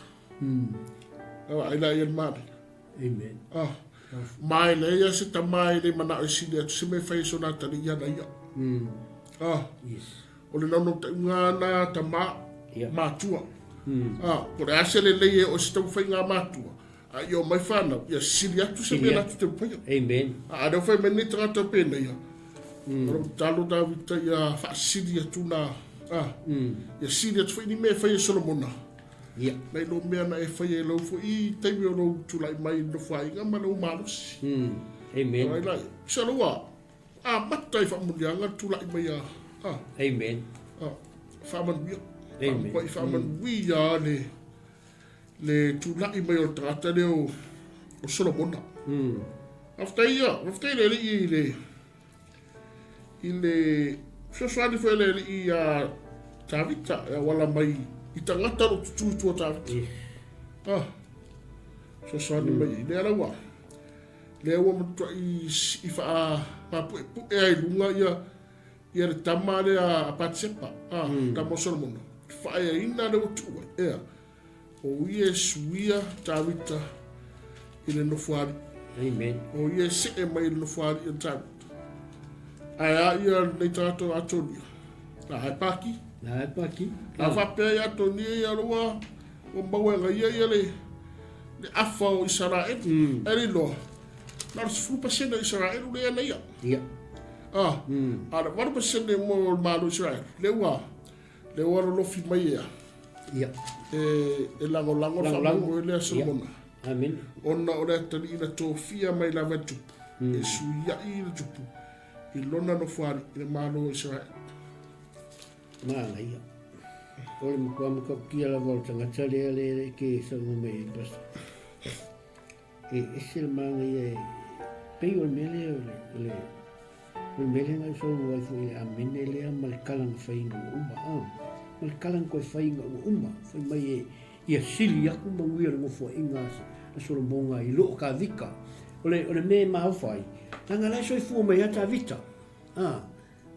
Aua, ai la ia le manaia. Amen. Ah. Ma e leai se tama e le manao e sili atu se mea e fai e sona atalii ia na ia. Ah. Yes. O le naunautaiga na tama yeah. matua. Ah, po le a se lelei e o se taumafaiga a matua, a ia omai whanau, ia sili atu se mea latou te mafaia. Amen. A lea ua fai mai nei tagata o peneia, o lou tatalo Tavita ia faasili atu na, ah, ia sili atu foi ni mea e fai e Solomona. Yeah. Nai lo mea na e fai e lau foi i taimi o lou tulai mai i nofoaiga ma lou malosi. Amen. Ai lai, sa lua, Amata i faamanuiaga le tulai mai a, a. Amen. A, faamanuia. Amen. Faamanuia, faamanuia le, le tulai mai o le tagata lea o, o Solomona. Faafetai ia, faafetai le Alii i le, i le fesoasoani foi a le Alii ia Tavita e auala mai i tagata o lo o tutū i tua o Tavita. Yes. Ah, fesoasoani mai i lea laua. Lea ua matuai i faapuepue ai i luga ia ia le tama lea a Patisepa, a, tama o Solomona, i faaeaina lea ua tuu ai, ea, o ia e suia Tavita i le nofoalii. Amen. O ia e see mai i le nofoalii o Tavita. Ae a ia lenei tagata o Atonia? A e paki. A e paki. A faapea ia Atonia ia ua ua maua e gaia ia le le afa o Isaraelu. Mm. Ae le iloa, na o le 10% o Isaraelu lea na ia. Ia. Ah, a le 8% mo le Malo o Isaraelu, lea ua, lea ua lolofi mai ea. Ia. E, e lagolago le faamoemoe lea Solomona. Amen. Ona o le atalii na tofia mai lava e le tupu, e suiai le tupu i lona nofoalii i le Malo o Isaraelu. Manaia. O le matua matautia lava o le tagata lea lea e te saunoa mai ai, Pastor. E ese le manaia e pei o le mea lea o le, o le, o le mea lea na e saunoa ai foi i le amene lea ma le tala na fai ina ua uma. Ah, ma le tala na toe fai ina ua uma. Fai mai e ia sili atu manuia le nofoaiga a Solomona i loo Tavita. O le, o le mea e maofa ai, leaga la e soifua mai lava Tavita. Ah,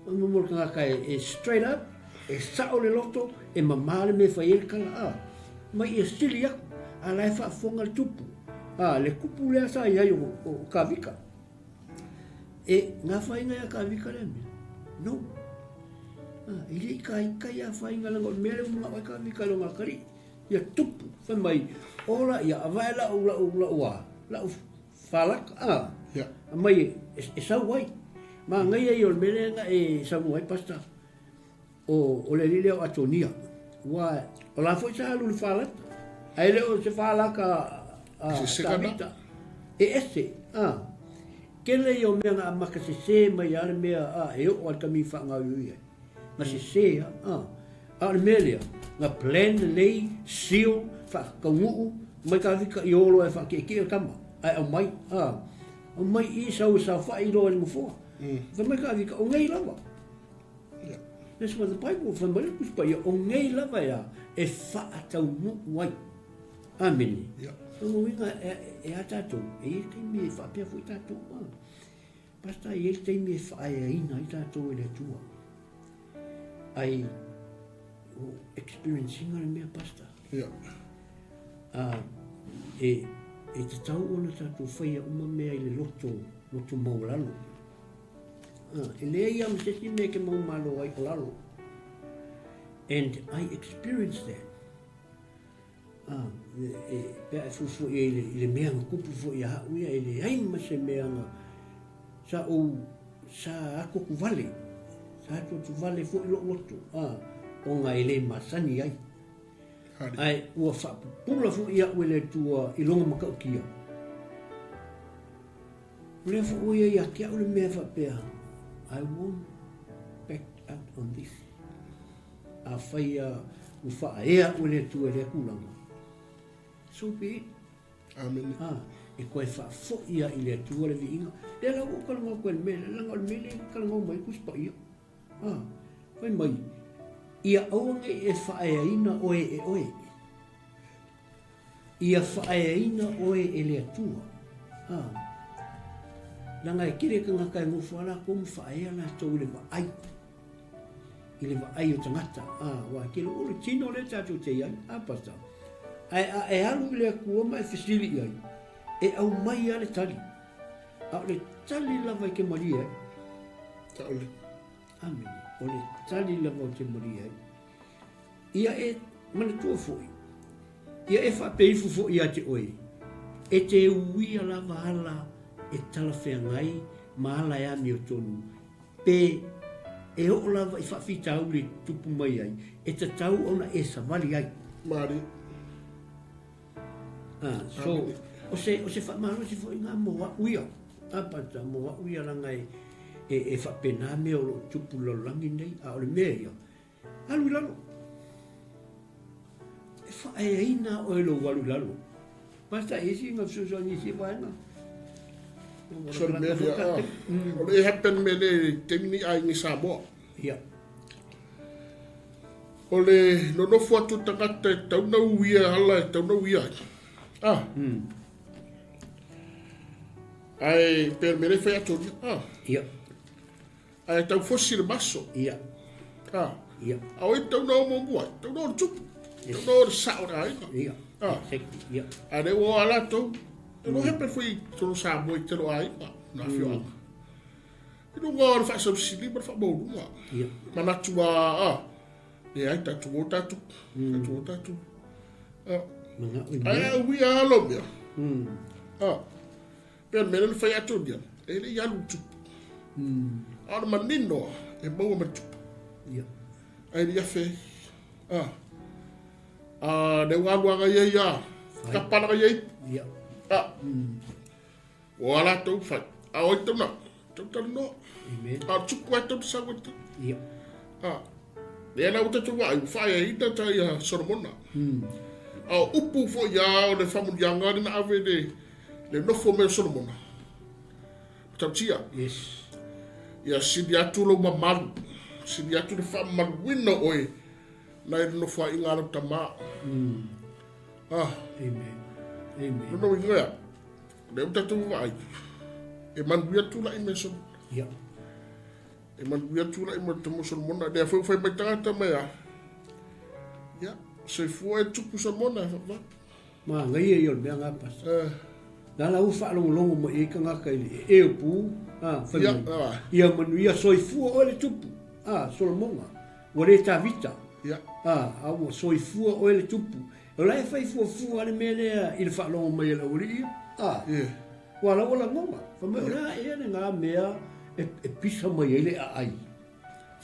O le momo o le tagata e straight up, e sao le loto, e mama le mea e fai ai le tala, a. Mai ia sili aku, a la e faafofoga le tupu. A, le kupu lea sa i ai o, o Kavika. E gafaina ia Kavika lea mea? No. A, e le i kaikai afaina leaga o le mea lea ua manao ai Kavika i lona atalii. Ia tupu, fai mai, ola ia avae lau, lau, lau a, lau Falaka, a, Yeah. aumai e, e sau ai. Manaia ia o le mea lea na e saunoa ai Pastor. O, o le alii lea o Atonia. Ua, o la foi sa alu i le falata. Ae le o se falata a, a Tavita. E ese, a. Tele ia o mea na amata sese mai a le mea, a, e oo a le taimi i faagaoioi ai. Na sese a, a. A o le mea lea, na plan lelei, seal, faataunuu, mai Tavita i o loa e faatietie le tama, ae aumai, a. Aumai i sau e saofai loa i le nofoa. Fai mai Tavita, o nei lava. That's what the Bible fai mai le Tusi Paia, o nei lava ea e faataunuu ai. Amene. O lona uiga e, e a tatou, e i ai le taimi e faapea foi tatou. Ah. Basta e i ai le taimi e faaeaina ai tatou e le Atua. Ai, o experience ina le mea, Pastor. Yeah. Ah, e, e tatau ona tatou faia uma mea i le loto, loto maualalo. E leai lava ma se isi mea e te maumalo ai o lalo. And I experienced that. Ah, e, e, pea e fuafua i ai le, i le mea na kupu foi ia ha'u ia, e leai ma se mea na, sa ou, sa atu atu vale, sa atu atu vale foi lo'u loto, ah, ona e le masani ai. Ae ua faapupula foi iaʻu e le Atua i lona matautia. O lea foi ua ia ia te au le mea faapea, I won't back out on this. Afai a ua faaea au e le Atua i lea tulaga, so be it. Amene. Ah, e toe faafoi lava i le Atua le viiga. Lea la ua ou talanoa atu ai i le mea lea, leaga o le mea lea e talanoa mai ai Tusi Paia. Ah, fai mai, ia aua ne i e faaeaina oe e oe. Ia faaeaina oe e le Atua. A. Leaga e tele tagata e nofo lava latou ma faaea latou i le vaai, i le vaai o tagata. A, aua e tele, o le tino lea tatou te i ai, a Pastor? Ae a e alu i le Atua ma e fesili i ai, e aumai lava le tali. A o le tali lava e te malie ai. Taole. Amene. O le tali lava ou te malie ai. Ia e manatua foi, ia e faapea ifo foi ia te oe, e te uia lava ala e talafeagai ma ala e amiotonu, pe e oo lava i faafitauli e tutupu mai ai, e tatau ona e savali ai. Marie. Ah, so, o se, o se faamalosi foi nga mo a'u ia. Apata, mo a'u ia langa e, e, e faapena mea o loo tupu i le lalolagi nei, a o le mea ia, Alu i lalo. E faaeaina oe lou alu i lalo. Basta e isi nga fesoasoani i isi vaega. So le mea lea, ah, o le e happen me le taimi ni aiga i Samoa. Ia. O le nonofo atu tagata e tau na uia ala e tau na uia ai. Ah. Ai, pe me le whai atu, ah. Ia. Ae tau fosi le maso. Ia. Ah. Ia. A oi tau na o mua, tau na o le tupu. Tau na o le sao le aiga. Ia. Ah. Exactly. Ia. A le o ala tau. E lo hepe foi tolo sa mo i telo aiga. Na fioanga. I lunga o le faasausili ma le faamaualuga. Ia. Manatu a, ah, leai, tatou o tatou, tatou o tatou. Ah. Manao i Ae mea. a uia lava lou mea. Ah. Pei o le mea lea na fai atu ia, e le i alu i tupu. A o le manino e maua mai le tupu. Ia. Ae le i afe ai. Ah. A lea ua alu agai ai a, kapa agai ai. Ia. Ah. O a latou fai. A o ai tau na, tau talanoa. Amen. A o le tupu ai tau sau ai tau. Ia. Ah. Lea la ua tatou vaai, ua faaeaina ta ia Solomona. A o upu foi a o le faamanuiaga lea na ave le le nofo mai o Solomona. Matautia. Yes. Ia sili atu lou mamalu, sili atu le faamamaluina o oe nai le nofoaiga a lau tama. Ah. Amen. Amen. Lona uiga ea, lea ua tatou vaai, e manuia tulai mai Solomona. Ia. E manuia tulai mai tama Solomona. Lea foi ua fai mai tagata mai a. Ia, soifua e tupu Solomona e whakawā. Manaia ia o le mea nga pasa. Eh. Na la ua faalogologo mai ai tagata i le ee o pu, a, fai Ia, mai. ah. Ia manuia soifua oe le tupu, a, Solomona, ua le Tavita. Ia. A, a ua soifua oe le tupu. O la e fai fuafua le mea lea i le faalogo mai a le aualii ia, a. Ia. Ua la ua lagona, fai mai o le a ea lena mea e, e pisa mai ai le aai.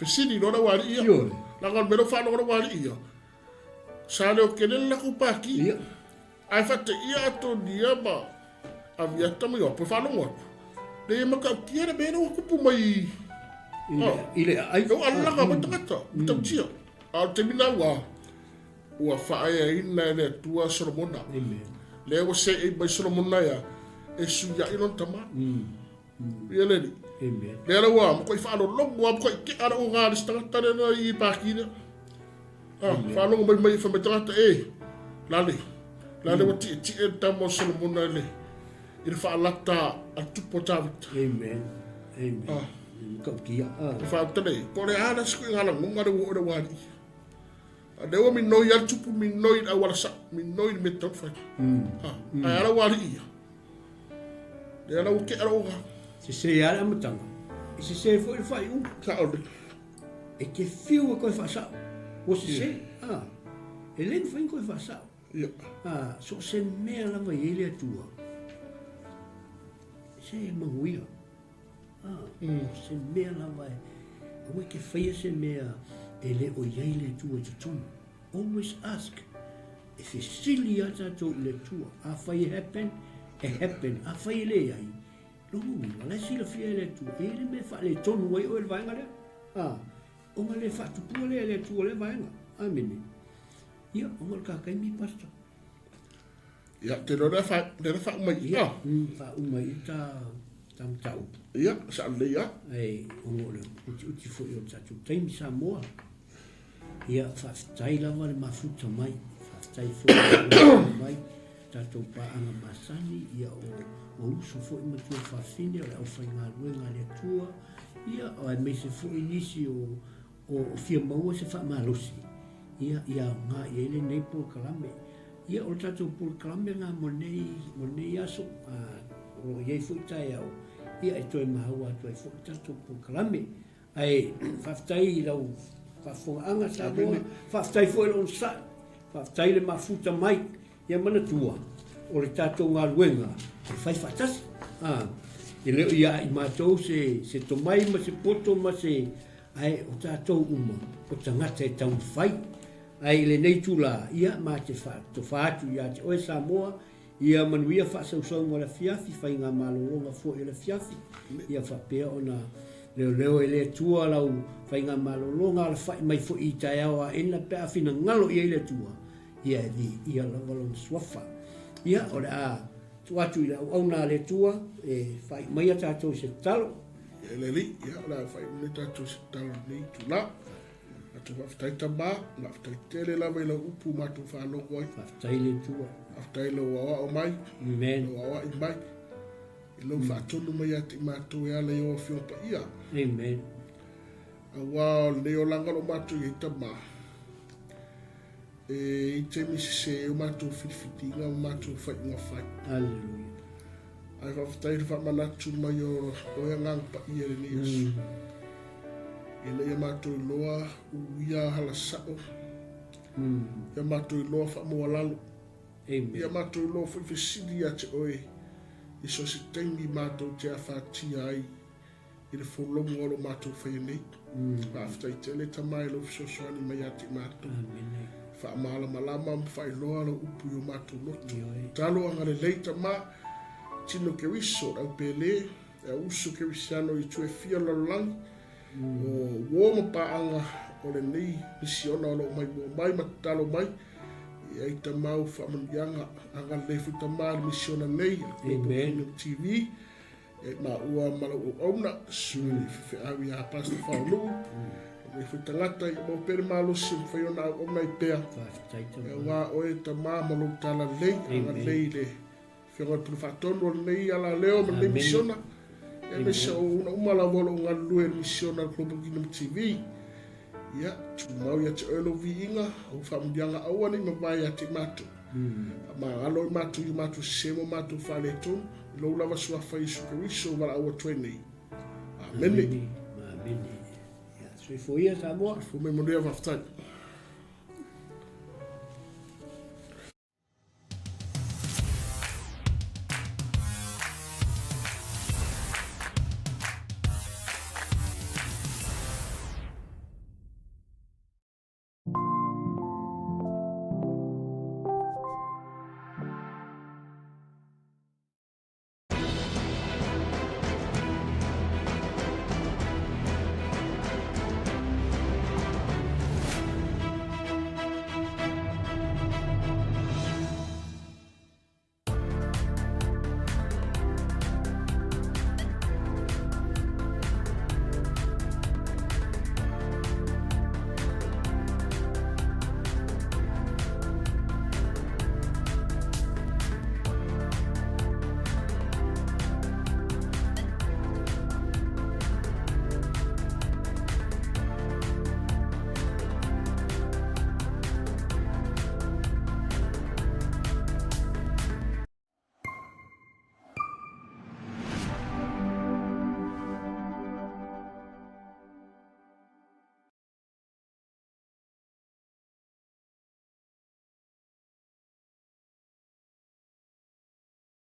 Fesili loa le aualii ia. Ioe. Leaga o le mea lea ua faalogo le aualii ia, sa leo tele le latou pati. Ia. Ae faateia Atonia ma Aviata ma Ioapo e faalogo atu. Leai e matautia le mea lea ua tupu mai i le aai. Ua alaga mai tagata, matautia. A o le taimi lena ua ua faaeaina e le Atua Solomona. Amen. Lea ua seei mai Solomona ia e suiai lona tama. Ia le alii. Amen. Lea la ua matuai faalologo lava, matuai tea le oga a le isi tagata lea na i paki lea. Ah, faalogo mai mai fai mai tagata, e, lale, lale ua tietie le tama o Solomona i le, i le faalata a le tupu o Tavita. Amen. Amen. Ah. Matautia. Ah. E faauta nei, po o le a le isi ituaiga lagona lea ua oo i le ualii. A lea ua minoi lava le tupu, minoi i le auala sao, minoi i le mea e tatau ona fai. Ah, ae a la ualii ia? Lea la ua tea lou oga. Sese lava le amataga, e sese foi le faaiuga. Sao lelei. E te fiu e toe faasao, ua sese. Ah, e le mafai ona toe faasao. Ia. Ah, so o se mea lava e i ai le Atua, se e manuia. Ah, se mea lava e, aua e te faia se mea e le o i ai le Atua i totonu. Always ask. E fesili lava tatou i le Atua. Afai e happen, e happen. Afai e leai, lona uiga, o la e silafia e le Atua, e i ai le mea e faaletonu ai oe i le vaega lea. A, ona le faatupua lea e le Atua lea vaega. Amene. Ia, ona o le ta taimi, Pastor. Ia, ou te iloa lea fa, lea na faauma i i. Ia, faauma i i ta, ta mataupu. Ia, sa lelei lava. Ae, ona o le utiuti foi o le tatou taimi Samoa. Ia, faafetai lava le mafuta mai, faafetai foi le mafuta mai, tatou paaga masani, ia o, o uso foi ma tuafafine o le aufaigaluega a le Atua, ia, aemaise foi nisi o, o, o fia maua se faamalosi, ia, ia aoga i ai lenei polokalame. Ia, o le tatou polokalame lena mo lenei, mo lenei aso, a, o lo o i ai foi taeao, ia, e toe maua atu ai foi le tatou polokalame. Ae faafetai i lau faafofogaaga Samoa, faafetai foi i le onosai, faafetai i le mafuta mai. Ia manatua, o le tatou galuega e fai faatasi. A, e le o ia i matou se, se tomai ma se poto ma se, ae o tatou uma, o tagata e taumafai. Ae i lenei itula, ia, ma te faatofa atu ia te oe Samoa, Ia manuia faasausauga o le afiafi, faigamalologa foi o le afiafi, ia faapea ona leoleo e le Atua lau faigamalologa alafai mai foi i taeao aena pe a finagalo i ai le Atua, ia e viia lava Lona Suafa. Ia, o le a tuu atu i le auauna a le Atua e faaiu maia tatou i se tatalo. Ia le Alii, ia o le a faaiu mai tatou i se tatalo i lenei itula. Matou faafetai Tama, faafetai tele lava i lau upu matou faalogo ai. Faafetai le Atua. Faafetai i lou aoao mai. Amen. Lou aoai mai. I lou faatonu mai ia te i matou e ala i ou Afioga Paia. Amen. Aua o lenei olaga o lo o matou i ai Tama, e i taimi sese ai o matou filifiliga ma matou faaiuga fai. Hallelujah. Ae faafetai i le faamanatu mai o Oe Agaga Paia i lenei aso. Ina ia matou iloa uia hala sao. Ia matou iloa faamaualalo. Amen. Ia matou iloa foi fesili ia te Oe i so o se taimi matou te afatia ai i le folauga o lo matou faia nei. Faafetai tele Tama i lou fesoasoani mai ia te matou. Amene. Faamalamalama ma faailoa lau upu i o matou loto. Ioe. Talo agalelei Tama, tino Keriso, le au pele, le au uso Kerisiano i itu e fia o le lalolagi, o uo ma paaga o lenei misiona o lo o maimoa mai ma tatalo mai, e ai Tama u faamanuiaga agalelei foi Tama i le misiona nei, a le Global Kingdom TV. E maua ma lau auauna, sui faifeau ia Pastor Faonuu, lenei foi tagata ia maua pea le malosi e mafai ona auauna ai pea. Faafetai Tama. E aua oe Tama ma lou talalelei, agalelei i le Afioga i le Pule Faatonu o lenei alaleo ma lenei misiona, aemaise o auauna uma lava o lo o galulue i le misiona a le Global Kingdom TV. Ia, tumau ia te oe lou viiga, ou faamanuiaga aua ne i mavae ia te i matou. Faamagalo i matou i o matou sese ma o matou faaletonu, i lou lava Suafa Iesu Keriso o valaau atu ai nei. Amene. Amene. Ia, soifua ia Samoa. Soifua mai manuia, faafetai.